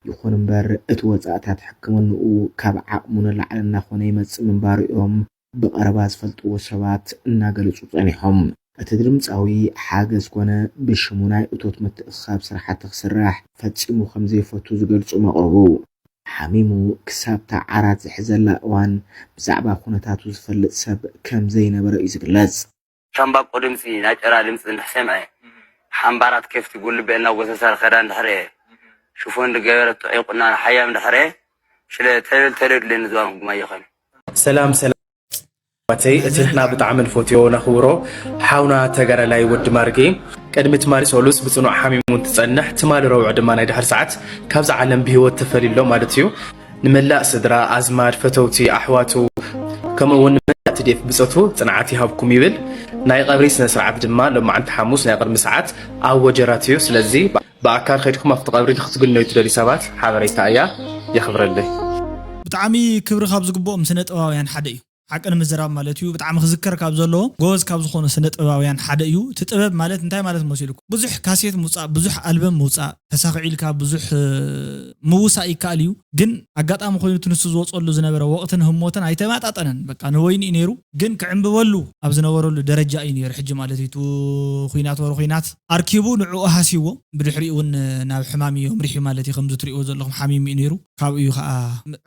ይኹን እምበር እቲ ወጻእታት ሕክምንኡ ካብ ዓቕሙ ንላዕሊ እናኾነ ይመጽእ ምንባሩ እዮም ብቐረባ ዝፈልጥዎ ሰባት እናገለጹ ጸኒሖም። እቲ ድምጻዊ ሓገዝ ኮነ ብሽሙ ናይ እቶት ምትእኽኻብ ስራሕቲ ክስራሕ ፈጺሙ ከም ዘይፈቱ ዝገልጹ መቕርቡ፣ ሓሚሙ ክሳብታ ዓራት ዝሕዘላ እዋን ብዛዕባ ኩነታቱ ዝፈልጥ ሰብ ከም ዘይነበረ እዩ ዝግለጽ። ሻምባቆ ድምፂ ናይ ጨራ ድምፂ እንድሕር ሰምዐ ሓምባራት ከፍቲ ጉልበ እናጎሰሳ ዝኸዳ እንድሕር እየ ሽፎን ዝገበረት ጥዑይ ቁናኖ ሓያም እንድሕር እየ ሽለ ተብል ተደድለኒ ዝባን ጉማየ ኸነ ሰላም ሰላም ኣሕዋተይ፣ እቲ ንሕና ብጣዕሚ ንፈትዮ ነኽብሮ ሓውና ተጋዳላይ ወዲ ማርጌ ቅድሚ ትማሊ ሰሉስ ብጽኑዕ ሓሚሙ እንትጸንሕ፣ ትማሊ ረቡዕ ድማ ናይ ድሕሪ ሰዓት ካብዛ ዓለም ብህይወት ተፈልዩ ኣሎ ማለት እዩ። ንመላእ ስድራ፣ ኣዝማድ፣ ፈተውቲ፣ ኣሕዋቱ፣ ከምኡ እውን ንመላእ ትዴፍ ብጾቱ ጽንዓት ይሃብኩም ይብል። ናይ ቀብሪ ስነ ስርዓት ድማ ሎማዓንቲ ሓሙስ ናይ ቅድሚ ሰዓት ኣብ ወጀራት እዩ። ስለዚ ብኣካል ከይድኩም ኣብቲ ቀብሪ ክትግነዩ ትደልዩ ሰባት ሓበሬታ እያ። የኽብረለይ። ብጣዕሚ ክብሪ ካብ ዝግብኦም ስነ ጥበባውያን ሓደ እዩ። ሓቂ ንምዝራብ ማለት እዩ። ብጣዕሚ ክዝከር ካብ ዘለዎ ጎበዝ ካብ ዝኾኑ ስነ ጥበባውያን ሓደ እዩ። እቲ ጥበብ ማለት እንታይ ማለት መሲልኩም? ብዙሕ ካሴት ምውፃእ፣ ብዙሕ ኣልበም ምውፃእ፣ ተሳኺዑ ኢልካ ብዙሕ እ፣ ምውሳእ ይከኣል እዩ። ግን ኣጋጣሚ ኮይኑ እቲ ንሱ ዝወፀሉ ዝነበረ ወቕትን ህሞትን ኣይተመጣጠነን። በቃ ንወይኒ እዩ ነይሩ። ግን ክዕንብበሉ ኣብ ዝነበረሉ ደረጃ እዩ ነይሩ። ሕጂ ማለት እዩ እቲ ኩናት ወረ ኩናት ኣርኪቡ ንዕኡ ሃሲዎ። ብድሕሪኡ እውን ናብ ሕማም እዩ ኣምሪሑ ማለት እዩ። ከምዚ ትሪእዎ ዘለኹም ሓሚሙ እዩ ነይሩ። ካብኡ እዩ ከዓ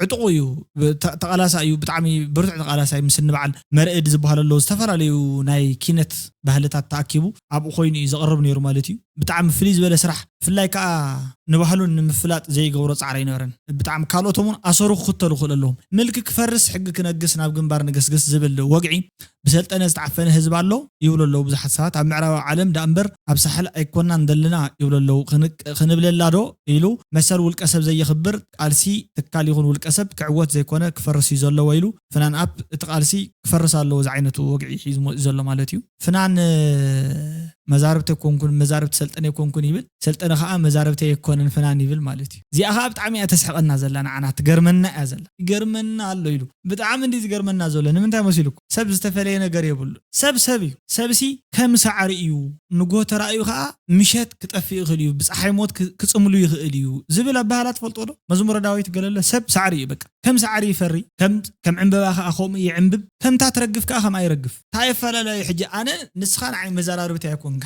ዕጡቑ እዩ። ብ-፣ ተ-፣ ተቓላሳይ እዩ። ብጣዕሚ ብርቱዕ ተቓላሳይ ምስ ንበዓል መርዕድ ዝበሃሉ ኣለዉ። ዝተፈላለዩ ናይ ኪነት ባህልታት ተኣኪቡ ኣብኡ ኮይኑ እዩ ዘቕርብ ነይሩ ማለት እዩ። ብጣዕሚ ፍልይ ዝበለ ስራሕ፣ ብፍላይ ከዓ ንባህሉን ንምፍላጥ ዘይገብሮ ፃዕሪ ኣይነበረን። ብጣዕሚ ካልኦቶም እውን ኣሰሩ ክኽተሉ ክኽእል ኣለዎም። ምልኪ ክፈርስ ሕጊ ክነግስ ናብ ግንባር ንገስግስ ዝብል ወግዒ ብሰልጠነ ዝተዓፈነ ህዝቢ ኣሎ ይብሉ ኣለዉ ብዙሓት ሰባት። ኣብ ምዕራባዊ ዓለም ደኣ እምበር ኣብ ሳሕል ኣይኮናን ዘለና ይብሉ ኣለዉ። ክንቅ-፣ ክንብለላ ዶ ኢሉ መሰል ውልቀ ሰብ ዘየኽብር ቃልሲ ትካል ይኹን ውልቀ ሰብ ክዕወት ዘይኮነ ክፈርስ እዩ ዘለዎ ኢሉ ፍናን ኣፕ እቲ ቃልሲ ክፈርስ ኣለዎ ዝዓይነቱ ወግዒ ሒዙ መፂኡ ዘሎ ማለት እዩ። ፍናን እ፣ መዛርብቲ ኣይኮንኩን መዛርብቲ ሰልጠነ ኣይኮንኩን ይብል። ሰልጠነ ከዓ መዛርብቲ ኣይኮነን ፍናን ይብል ማለት እዩ። እዚኣ ከዓ ብጣዕሚ እያ ተስሕቐና ዘላ፣ ንዓና ትገርመና እያ ዘላ። ይገርመና ኣሎ ኢሉ ብጣዕሚ እንዲ ዝገርመና ዘሎ ንምንታይ መሲልኩም? ሰብ ዝተፈለየ ነገር የብሉ። ሰብ ሰብ እዩ። ሰብሲ ከም ሳዕሪ እዩ። ንጎ ተራእዩ ከዓ ምሸት ክጠፍእ ይኽእል እዩ። ብፀሓይ ሞት ክ-፣ ክፅምሉ ይኽእል እዩ ዝብል ኣባህላ ትፈልጦ ዶ? መዝሙረ ዳዊት ገለለ ሰብ ሳዕሪ እዩ። በቃ ከም ሳዕሪ ይፈሪ፣ ከም፣ ከም ዕምበባ ከዓ ከምኡ ይዕምብብ፣ ከምታ ትረግፍ ከዓ ከምኣ ይረግፍ። እንታይ ይፈላለዩ ሕጂ? ኣነ ንስኻ ንዓይ መዘራርብቲ ኣይኮንካን።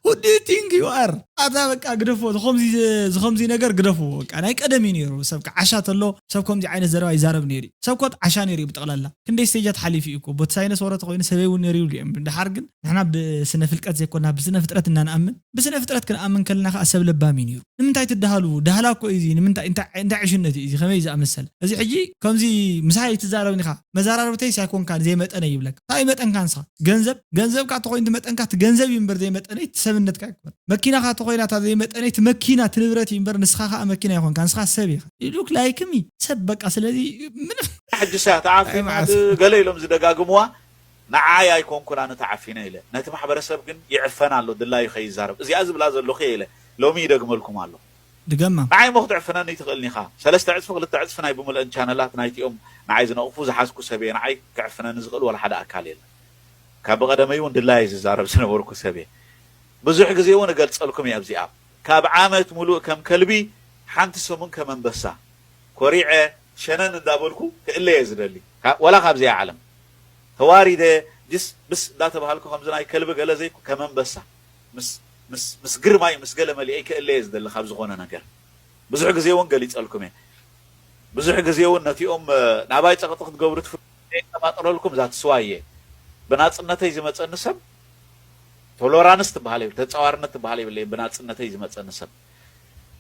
Who do you think you are? ኣታ በቃ ግደፎ፣ ዝኸምዚ፣ ዝኸምዚ ነገር ግደፎ። በቃ ናይ ቀደም እዩ ነይሩ። ሰብ ከዓ ዓሻ ተሎ ሰብ ከምዚ ዓይነት ዘረባ ይዛረብ ነይሩ እዩ። ሰብ ኮት ዓሻ ነይሩ እዩ ብጠቕላላ። ክንደይ ስቴጃት ሓሊፉ እዩ እኮ። ቦቲ ሳይነስ ወረ ተኾይኑ ሰበይ እውን ነይሩ ይብሉ እዮም። ድሓር ግን ንሕና ብስነ ፍልቀት ዘይኮና ብስነ ፍጥረት እና ንኣምን። ብስነ ፍጥረት ክንኣምን ከለና ከዓ ሰብ ለባም እዩ ነይሩ። ንምንታይ ትደሃሉ? ዳህላ እኮ እዩ እዚ። ንምንታይ፣ እንታይ፣ እንታይ ዕሽነት እዩ እዚ? ከመይ ዝኣመሰለ? እዚ ሕጂ ከምዚ ምሳይ ትዛረብኒ ኢኻ። መዛራርብተይ ሳይኮንካ ዘይመጠነ ይብለካ። እንታይ መጠንካ ንስኻ? ገንዘብ፣ ገንዘብካ ተኾይኑ እቲ መጠንካ እቲ ገንዘብ እዩ እምበር ዘይመጠነ እቲ ሰብነትካ ኣይኮን። መኪናኻ ተኾይና እታ ዘይመጠነ እቲ መኪና እቲ ንብረት እዩ እምበር ንስኻ ከዓ መኪና ይኾንካ። ንስኻ ሰብ ኢኻ። You look like me። ሰብ በቃ። ስለዚ ምንም ሕጂ ሳ ተዓፊና ገለ ኢሎም ዝደጋግምዋ ንዓይ ኣይኮንኩን ኣነ ተዓፊነ ኢለ ነቲ ማሕበረሰብ ግን ይዕፈን ኣሎ ድላዩ ከይዛረብ እዚኣ ዝብላ ዘለኹ እየ ኢለ ሎሚ ይደግመልኩም ኣሎ። ድገማ። ንዓይ እሞ ክትዕፍነኒ ትኽእልኒ ኢኻ። ሰለስተ ዕፅፊ ክልተ ዕፅፊ ናይ ብምልአን ቻነላት ናይቲኦም ንዓይ ዝነቕፉ ዝሓዝኩ ሰብ እየ። ንዓይ ክዕፍነኒ ዝኽእል ወላ ሓደ ኣካል የለን። ካብ ብቐደመይ እውን ድላየ ዝዛረብ ዝነበርኩ ሰብ እየ። ብዙሕ ግዜ እውን እገልፀልኩም እየ። ኣብዚኣ ካብ ዓመት ሙሉእ ከም ከልቢ ሓንቲ ሰሙን ከም ኣንበሳ ኮሪዐ ሸነን እንዳበልኩ ክእለ እየ ዝደሊ። ወላ ካብዚኣ ዓለም ተዋሪደ ጅስ ምስ እንዳተባሃልኩ ከምዚ ናይ ከልቢ ገለ ዘይኩ ከም ኣንበሳ ምስ ምስ ምስ ግርማይ ምስ ገለ መሊኤ ክእለ እየ ዝደሊ ካብ ዝኾነ ነገር። ብዙሕ ግዜ እውን ገሊፀልኩም እየ። ብዙሕ ግዜ እውን ነቲኦም ናባይ ፀቕጢ ክትገብሩ ትፍ የቀባጥረልኩም እዛ ትስዋ እየ። ብናፅነተይ ዝመፀኒ ሰብ ቶሎራንስ ትበሃል የብል ተፃዋርነት ትበሃል የብለይ። ብናፅነተይ ዝመፀኒ ሰብ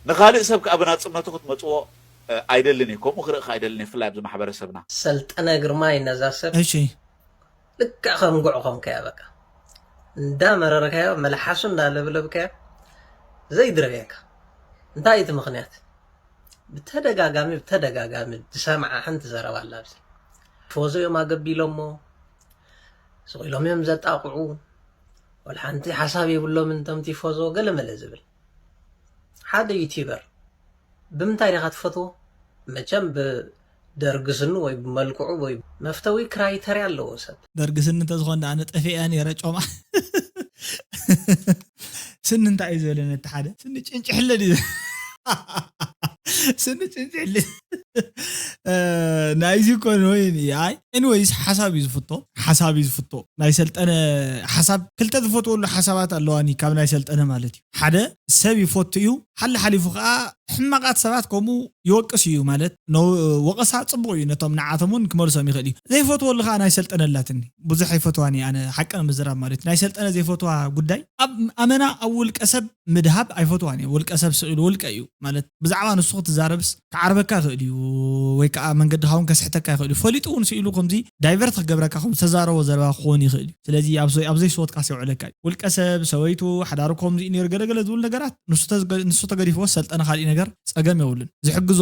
ንኻልእ ሰብ ከዓ ብናፅነቱ ክትመፅዎ ኣይደልን እየ። ከምኡ ክርኢ ከዓ ኣይደልን እየ። ብፍላይ ኣብዚ ማሕበረሰብና። ሰልጠነ ግርማይ ነዛ ሰብ እሺ ልክዕ ከም ጉዕ ኮንካያ በቃ እንዳመረርካዮ መልሓሱ እንዳለብለብካዮ ዘይድረየካ እንታይ እቲ ምኽንያት? ብተደጋጋሚ ብተደጋጋሚ ዝሰምዓ ሓንቲ ዘረባ ኣላ ኣብዚ ፎዞ እዮም ኣገቢሎሞ ስቕ ኢሎም እዮም ዘጣቕዑ ወላ ሓንቲ ሓሳብ የብሎምን እቶም ቲፎዞ ገለመለ ዝብል ሓደ ዩቲበር ብምንታይ ዲኻ ትፈትዎ? መቸም ብደርጊ ስኑ ወይ ብመልክዑ ወይ መፍተዊ ክራይተርያ ኣለዎ ሰብ። ደርጊ ስኒ እንተዝኾን ደኣ ኣነ ጠፊአ ነይረ ጮማ። ስኒ እንታይ እዩ ዝበለ ነቲ ሓደ? ስኒ ጭንጭሕለ ድዩ? ስኒ ጭንጭሕለ። እ፣ ናይዚ እኮ ነው ይኒ። ኣይ፣ ኤኒዌይስ ሓሳብ እዩ ዝፍቶ። ሓሳብ እዩ ዝፍቶ። ናይ ሰልጠነ ሓሳብ፣ ክልተ ዝፈትወሉ ሓሳባት ኣለዋኒ ካብ ናይ ሰልጠነ ማለት እዩ። ሓደ ሰብ ይፈቱ እዩ፣ ሓሊ ሓሊፉ ከዓ ሕማቃት ሰባት ከምኡ ይወቅስ እዩ ማለት ነው። ወቀሳ ጽቡቅ እዩ፣ ነቶም ንዓቶም እውን ክመልሶም ይኽእል እዩ። ዘይፈትወሉ ከዓ ናይ ሰልጠነ ኣላትኒ። ብዙሕ ኣይፈትዋን እየ ኣነ ሓቂ ንምዝራብ ማለት እዩ። ናይ ሰልጠነ ዘይፈትዋ ጉዳይ ኣብ ኣመና ኣብ ውልቀ ሰብ ምድሃብ ኣይፈትዋን እየ። ውልቀ ሰብ ስኢሉ ውልቀ እዩ ማለት ብዛዕባ ንሱ ክትዛረብስ ክዓርበካ ይኽእል እዩ ወይ ከዓ መንገድኻ እውን ከስሕተካ ይኽእል እዩ። ፈሊጡ እውን ስኢሉ ከምዚ ዳይቨርት ክገብረካ ከም ዝተዛረቦ ዘረባ ክኸውን ይኽእል እዩ። ስለዚ ኣብ ዘይ-፣ ኣብ ዘይስወትካ የውዕለካ እዩ። ውልቀ ሰብ፣ ሰበይቱ፣ ሓዳሩ ከምዚ እዩ ነይሩ ገለገለ ዝብል ነገራት ንሱ ተዝገ-፣ ንሱ ተገዲፍዎ ሰልጠነ ካሊእ ነገር ጸገም የብሉን። ዝሕግዞ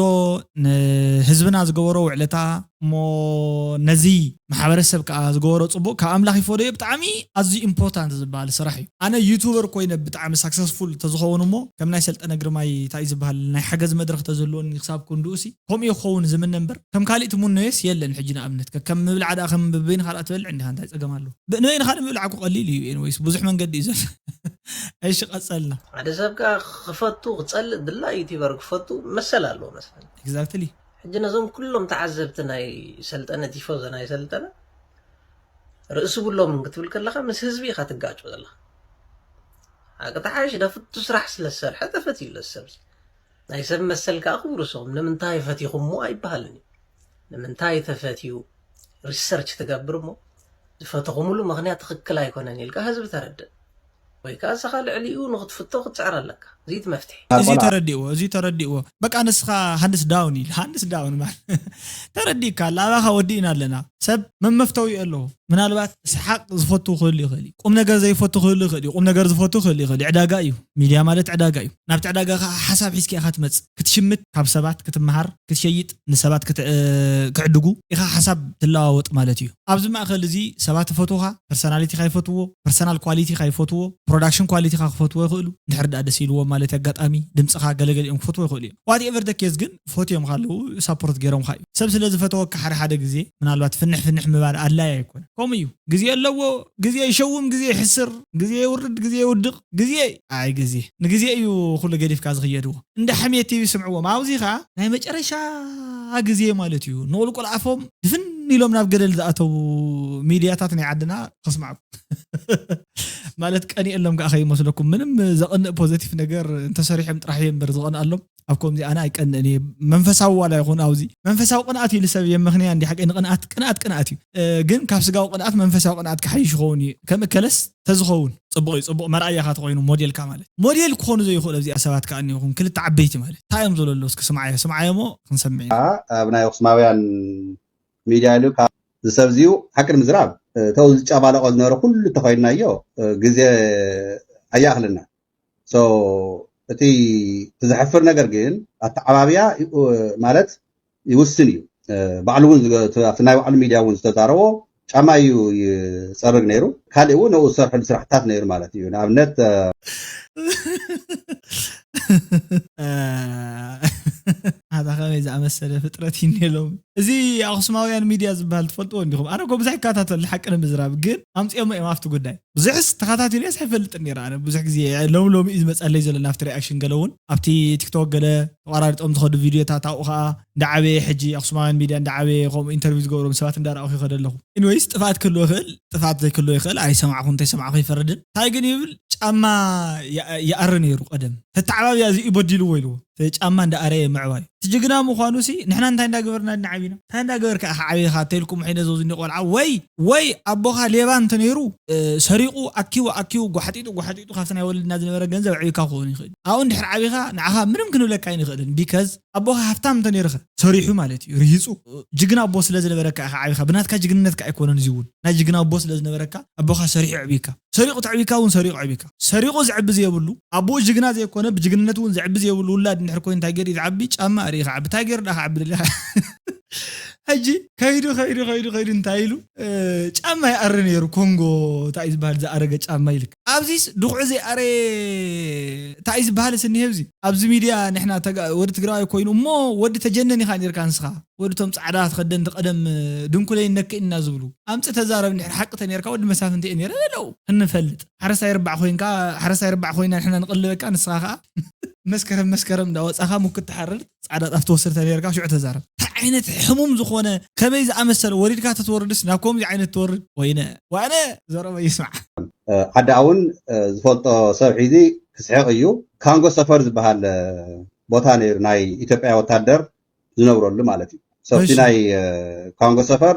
ንህዝብና ዝገበሮ ውዕለታ እሞ ነዚ ማሕበረሰብ ከዓ ዝገበሮ ጽቡቅ ካብ ኣምላኽ ይፈደዮ ብጣዕሚ ኣዝዩ ኢምፖርታንት ዝበሃል ስራሕ እዩ። ኣነ ዩቱበር ኮይነ ብጣዕሚ ሳክሰስፉል ተዝኸውን እሞ ከም ናይ ሰልጠነ ግርማይ እንታይ ዝበሃል ናይ ሓገዝ መድረኽ ተዝህልወኒ ክሳብ ክንድኡሲ ከምኡ ይኸውን ዝምነ እምበር ከም ካሊእ ትምነዮስ የለን። ሕጂ ንኣብነት ከ-፣ ከም ምብላዕ ደኣ ከም በበይንኻ ደኣ ትበልዕ እንዲኻ እንታይ ጸገም ኣለዎ? ብ-፣ ንበይንኻ ንምብላዕ እኮ ቀሊል እዩ። ኤኒዌይስ ብዙሕ መንገዲ እዩ ዘሎ። እሺ ቀጸልና። ሓደ ሰብ ከዓ ክፈቱ ክጸልእ ድላ ዩቲበር ክፈቱ መሰል ኣለዎ መስለኒ። ኤግዛክትሊ። ሕጂ ነዞም ኩሎም ተዓዘብቲ ናይ ሰልጠነ ቲፎዞ ናይ ሰልጠነ ርእሲ ብሎምን ክትብል ከለኻ ምስ ህዝቢ ኢኻ ትጋጮ ዘለኻ። ሓቂ ተሓይሽ ደፍቱ ስራሕ ስለ ዝሰርሐ ተፈትዩ ኣሎ ሰብ። ናይ ሰብ መሰል ከዓ ክብሩ ሰም ንምንታይ ፈቲኹሞ ኣይበሃልን እዩ። ንምንታይ ተፈትዩ ሪሰርች ትገብር እሞ ዝፈተኹምሉ ምኽንያት ትኽክል ኣይኮነን ኢልካ ህዝቢ ተረድእ። ወይ ከዓ ንስኻ ልዕሊኡ ንኽትፍቶ ክትጽዕር ኣለካ። እዚ እቲ መፍትሒ። እዚ ተረዲእዎ፣ እዚ ተረዲእዎ። በቃ ንስኻ ሃንድስ ዳውን ኢል፣ ሃንድስ ዳውን ማለት ተረዲእካ ኣላ፣ ኣባኻ ወዲእና ኣለና። ሰብ መመፍተዊ ኣለዎ። ምናልባት ሰሓቕ ዝፈቱ ክህሉ ይኽእል እዩ። ቁም ነገር ዘይፈቱ ክህሉ ይኽእል እዩ። ቁም ነገር ዝፈቱ ክህሉ ይኽእል እዩ። ዕዳጋ እዩ። ሚድያ ማለት ዕዳጋ እዩ። ናብቲ ዕዳጋ ኸዓ ሓሳብ ሒዝካ ኢኻ ትመጽእ። ክትሽምት፣ ካብ ሰባት ክትመሃር፣ ክትሸይጥ፣ ንሰባት ክት-፣ ክዕድጉ ኢኻ ሓሳብ ትለዋወጥ ማለት እዩ። ኣብዚ ማእከል እዚ ሰባት ይፈትዉኻ፣ ፐርሰናሊቲኻ ይፈትዎ፣ ፐርሰናል ኳሊቲኻ ይፈትዎ፣ ፕሮዳክሽን ኳሊቲኻ ክፈትዎ ይኽእሉ። እንድሕር ደኣ ደስ ኢልዎም ማለት ኣጋጣሚ ድምጽኻ ገለገሊኦም ክፈትዎ ይኽእሉ እዮም። ዋትኤቨር ደ ኬዝ ግን ፈትዮም ካለዉ ሳፖርት ገይሮምኻ እዩ። ሰብ ስለ ዝፈተወካ ሓደ ሓደ ግዜ ምናልባት ፍንሕ ፍንሕ ምባል ኣድላይ ኣይኮነ። ከምኡ እዩ። ግዜ ኣለዎ፣ ግዜ ይሸውም፣ ግዜ ይሕስር፣ ግዜ ይውርድ፣ ግዜ ይውድቕ። ግዜ፣ ኣይ ግዜ። ንግዜ እዩ ኩሉ ገዲፍካ ዝኽየድዎ። እንዳ ሕሜት ቲቪ ስምዕዎም። ኣብዚ ኸኣ ናይ መጨረሻ ግዜ ማለት እዩ። ንቑልቁል ኣፎም ድፍን ኢሎም ናብ ገደል ዝኣተዉ ሚድያታት ናይ ዓድና ከስምዓኩም። ማለት ቀኒኤሎም ከኣ ከይመስለኩም። ምንም ዘቕንእ ፖዘቲቭ ነገር እንተሰሪሖም ጥራሕ እየ እምበር ዝቐንኣሎም። ኣብ ከምዚ ኣነ ኣይቀንእን እየ። መንፈሳዊ ዋላ ይኹን ኣብዚ መንፈሳዊ ቅንኣት ኢሉ ሰብ የመኽንያ እንዲ ሓቂ ንቅንኣት፣ ቅንኣት ቅንኣት እዩ። እ፣ ግን ካብ ስጋዊ ቅንኣት መንፈሳዊ ቅንኣት ክሓይሽ ይኸውን እዩ። ከም እከለስ ተዝኸውን ጽቡቕ እዩ። ጽቡቕ መርኣያኻ ተኾይኑ ሞዴልካ ማለት። ሞዴል ክኾኑ ዘይኽእሉ ኣብዚኣ ሰባት ከኣ እኒኹም ክልተ ዓበይቲ ማለት። እንታይ እዮም ዝብሉ ኣለዉ? እስኪ ስምዓዮ፣ ስምዓዮ እሞ ክንሰምዕ ኢና። ኣብ ናይ ኣኽሱማውያን ሚድያ ኢሉ ካብ ዝሰብ እዚኡ ሓቂ ንምዝራብ፣ እ፣ ተው ዝጨባለቆ ዝነበረ ኩሉ ተኾይንናዮ፣ እ፣ ግዜ ኣያእኽልና። ሶ፣ እቲ፣ እቲ ዘሕፍር ነገር ግን ኣተዓባብያ እ፣ ማለት ይውስን እዩ። እ፣ ባዕሉ እውን ዝገ-፣ እቲ ኣብቲ ናይ ባዕሉ ሚድያ እውን ዝተዛረቦ ጫማ እዩ ይጸርግ ነይሩ። ካሊእ እውን ነኡ ዝሰርሐሉ ስራሕታት ነይሩ ማለት እዩ። ንኣብነት፣ እ፣ እ፣ ኣታ ከመይ ዝኣመሰለ ፍጥረት እዩ ኔሎም። እዚ ኣኽሱማውያን ሚድያ ዝበሃል ትፈልጥዎ እንዲኹም? ኣነ እኮ ብዙሕ ይከታተል ሓቂ ንምዝራብ፣ ግን ኣምጺኦሞ እዮም ኣብቲ ጉዳይ። ብዙሕስ ተኸታቲለዮስ ኣይፈልጥን ነይረ ኣነ። ብዙሕ ግዜ ሎም ሎሚ እዩ ዝመጸለይ ዘሎ ናብቲ ሪኣክሽን ገለ እውን ኣብቲ ቲክቶክ ገለ ተቋራሪጦም ዝኸዱ ቪድዮታት ኣብኡ ኸኣ እንዳዓበየ ሕጂ ኣኽሱማውያን ሚድያ እንዳዓበየ ከምኡ ኢንተርቪው ዝገብሮም ሰባት እንዳረኣኹ ይኸደ ኣለኹ። ኢንወይስ ጥፍኣት ክህልዎ ይኽእል፣ ጥፍኣት ዘይክህልዎ ይኽእል። ኣይሰማዕኹ እንተይሰማዕኹ ይፈርድን። እንታይ ግን ይብል ጫማ ይኣ-፣ ይኣሪ ነይሩ ቀደም። ተተዓባብያ እዚ እዩ በዲልዎ ኢልዎ። እቲ ጫማ እንዳኣረየ ምዕባይ። እቲ ጅግና ምዃኑ ሲ ንሕና እንታይ እንዳገበርና ኢና ዓቢና? እንታይ እንዳገበርካ ኢኻ ዓቢኻ? ተይልኩም ሒነ ዘውዝኒ ቆልዓ ወይ፣ ወይ ኣቦኻ ሌባ እንተ ነይሩ፣ እ፣ ሰሪቑ ኣኪቡ፣ ኣኪቡ ጓሕጢጡ፣ ጓሕጢጡ ካብቲ ናይ ወለድና ዝነበረ ገንዘብ ኣዕቢካ ክኸውን ይኽእል። ኣብኡ እንድሕር ዓቢኻ ንዓኻ ምንም ክንብለካ ኣይንኽእልን። ቢካዝ ኣቦኻ ሃብታም እንተ ነይርኸ ሰሪሑ ማለት እዩ፣ ርሂጹ። ጅግና ኣቦ ስለ ዝነበረካ ኢኻ ዓቢኻ። ብናትካ ጅግንነትካ ኣይኮነን እዚ እውን። ናይ ጅግና ኣቦ ስለ ዝነበረካ ኣቦኻ ሰሪሑ ኣዕቢካ። ሰሪቑ ተዕቢካ እውን ሰሪቑ ኣዕቢካ። ሰሪቑ ዘዕቢ ዘየብሉ፣ ኣቦኡ ጅግና ዘይኮነ፣ ብጅግንነት እውን ዘዕቢ ዘየብሉ ውላድ እንድሕር ኮይኑ እንታይ ገይሩ እዩ ዝዓቢ? ጫማ ኣርኢኻ ዓቢ። እንታይ ገይሩ ደኣ ክዓቢ ደሊኻ? ሕጂ ከይዱ ከይዱ ከይዱ ከይዱ እንታይ ኢሉ እ፣ ጫማ ይኣሪ ነይሩ። ኮንጎ እንታይ እዩ ዝበሃል ዝኣረገ ጫማ ይልክ። ኣብዚስ ድኹዑ ዘይኣረ እንታይ እዩ ዝበሃል ስኒሄ ኣብዚ ኣብዚ ሚድያ ንሕና ተጋ- ወዲ ትግራዋይ ኮይኑ እሞ ወዲ ተጀነን ኢኻ ነርካ ንስኻ ወዲ ቶም ፃዕዳ ትኸደን ቀደም ድንኩለይ ነክእና ዝብሉ ኣምፅ ተዛረብ እንድሕር ሓቂ ተነርካ ወዲ መሳፍንቲ እየ ነረ በለው ክንፈልጥ ሓረስታይ ርባዕ ኮይንካ ሓረስታይ ርባዕ ኮይና ንሕና ንቐልበካ ንስኻ ከዓ መስከረም መስከረም እንዳወፃኻ ሙክት ትሓርድ ጻዕዳ ጣፍ ትወስድ ተነርካ ሽዑ ተዛረብ። እንታይ ዓይነት ሕሙም ዝኾነ ከመይ ዝኣመሰለ ወሪድካ ተትወርድስ ናብ ከምዚ ዓይነት ትወርድ ወይነ ዋነ ዘረበ ይስማዕ። ሓደ እውን ዝፈልጦ ሰብ ሒዚ ክስሕቕ እዩ። ካንጎ ሰፈር ዝበሃል ቦታ ነይሩ ናይ ኢትዮጵያ ወታደር ዝነብረሉ ማለት እዩ። ሰብቲ ናይ ካንጎ ሰፈር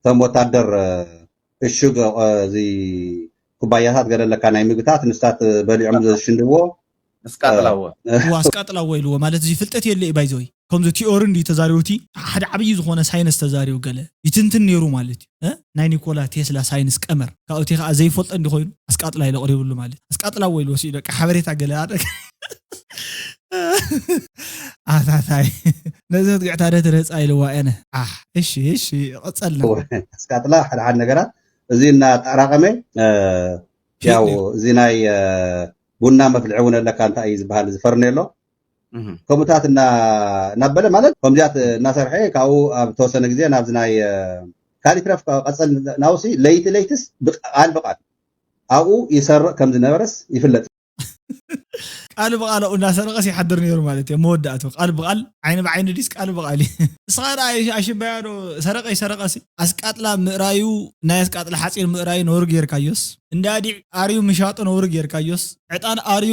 ከም ወታደር እሹግ እዚ ኩባያታት ገለለካ ናይ ምግብታት ንስታት በሊዖም ዘሽንድዎ እስቃጥላዎ ዋስቃጥላዎ ኢልዎ ማለት እዚ ፍልጠት የለ ባይዘወይ ከምዚ ቲኦሪ እንዲ ተዛሪቡቲ ሓደ ዓብዪ ዝኾነ ሳይንስ ተዛሪቡ ገለ ይትንትን ነይሩ ማለት እዩ እ? ናይ ኒኮላ ቴስላ ሳይንስ ቀመር ካብቲ ከዓ ዘይፈልጦ እንዲ ኮይኑ ኣስቃጥላ ኢለ ቅሪብሉ ማለት ኣስቃጥላዎ ኢልዎ ሲ ደቂ ሓበሬታ ገለ ኣደ ኣታታይ ነዚ ክትግዕታ ደ ትረፃ ኢልዋ እነ ኣሕ እሺ እሺ ቀፀልና ኣስቃጥላ ሓደ ሓደ ነገራት እዚ እናጠራቀመ ያው እዚ ናይ ቡና መፍልዒ እውን ኣለካ እንታይ እዩ ዝበሃል ዝፈርኔሎ ከምኡታት እናበለ ማለት ከምዚያት እናሰርሐ ካብኡ ኣብ ተወሰነ ግዜ ናብዚ ናይ ካሊትረፍ ቀፀል ናውሲ ለይቲ ለይትስ ብቃል ብቃል ኣብኡ ይሰርቕ ከም ዝነበረስ ይፍለጥ ቃል ብቃል ኣብኡ እናሰረቀስ ይሓድር ነይሩ ማለት እዩ መወዳእቱ ቃል ብቃል ዓይኒ ብዓይኒ ዲስ ቃል ብቃል እዩ ንስኻ ዳ ኣሽባያ ዶ ሰረቀ ይሰረቀሲ ኣስቃጥላ ምእራዩ ናይ ኣስቃጥላ ሓፂር ምእራዩ ነውሪ ጌርካዮስ እንዳ ዲዕ ኣርዩ ምሻጡ ነውሪ ጌርካዮስ ዕጣን ኣርዩ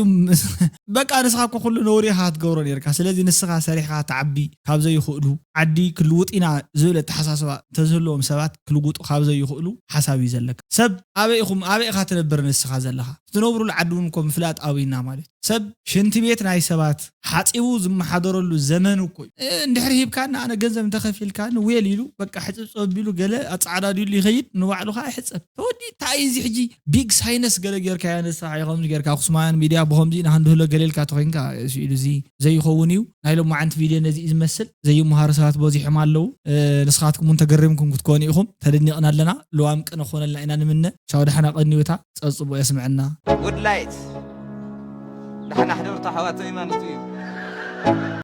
በቃ ንስኻ እኮ ኩሉ ነውሪ ኢኻ ክትገብሮ ኔርካ ስለዚ ንስኻ ሰሪሕኻ ትዓቢ ካብ ዘይኽእሉ ዓዲ ክልውጥ ኢና ዝብል ኣተሓሳስባ እንተዝህልዎም ሰባት ክልውጡ ካብ ዘይኽእሉ ሓሳብ እዩ ዘለካ ሰብ ኣበይ ኢኹም ኣበይ ኢኻ ትነብር ንስኻ ዘለኻ ትነብሩሉ ዓዲ እውን እኮ ምፍላጥ ኣብይና ማለት ሰብ ሽንቲ ቤት ናይ ሰባት ሓፂቡ ዝመሓደረሉ ዘመን እኮ እዩ እንድሕሪ ሂብካኒ ኣነ ገንዘብ እንተኸፊልካኒ ዌል ኢሉ በቃ ሕፅብፅብ ኣቢሉ ገለ ኣፃዓዳዲሉ ይኸይድ ንባዕሉ ከዓ ይሕፀብ ተወዲ እንታይ እዚ ሕጂ ቢግ ሳይነስ ገለ ጌርካ ያነሳ ከምዚ ጌርካ ኣክሱማውያን ሚድያ ብከምዚ ኢና ክንድህሎ ገሌልካ ተኮይንካ ስኢሉ እዚ ዘይኸውን እዩ ናይ ሎማዓንቲ ቪድዮ ነዚ እዩ ዝመስል ዘይመሃሩ ሰባት በዚሖም ኣለዉ ንስኻትኩም እውን ተገሪምኩም ክትኮኑ ኢኹም ተደኒቕና ኣለና ልዋም ቅነ ክኾነልና ኢና ንምነ ቻው ደሓና ቀንዩታ ፀፅቡ የስምዐና ውድላይት ዳሕና ሕደርቶ ሓዋተይ ማለቱ እዩ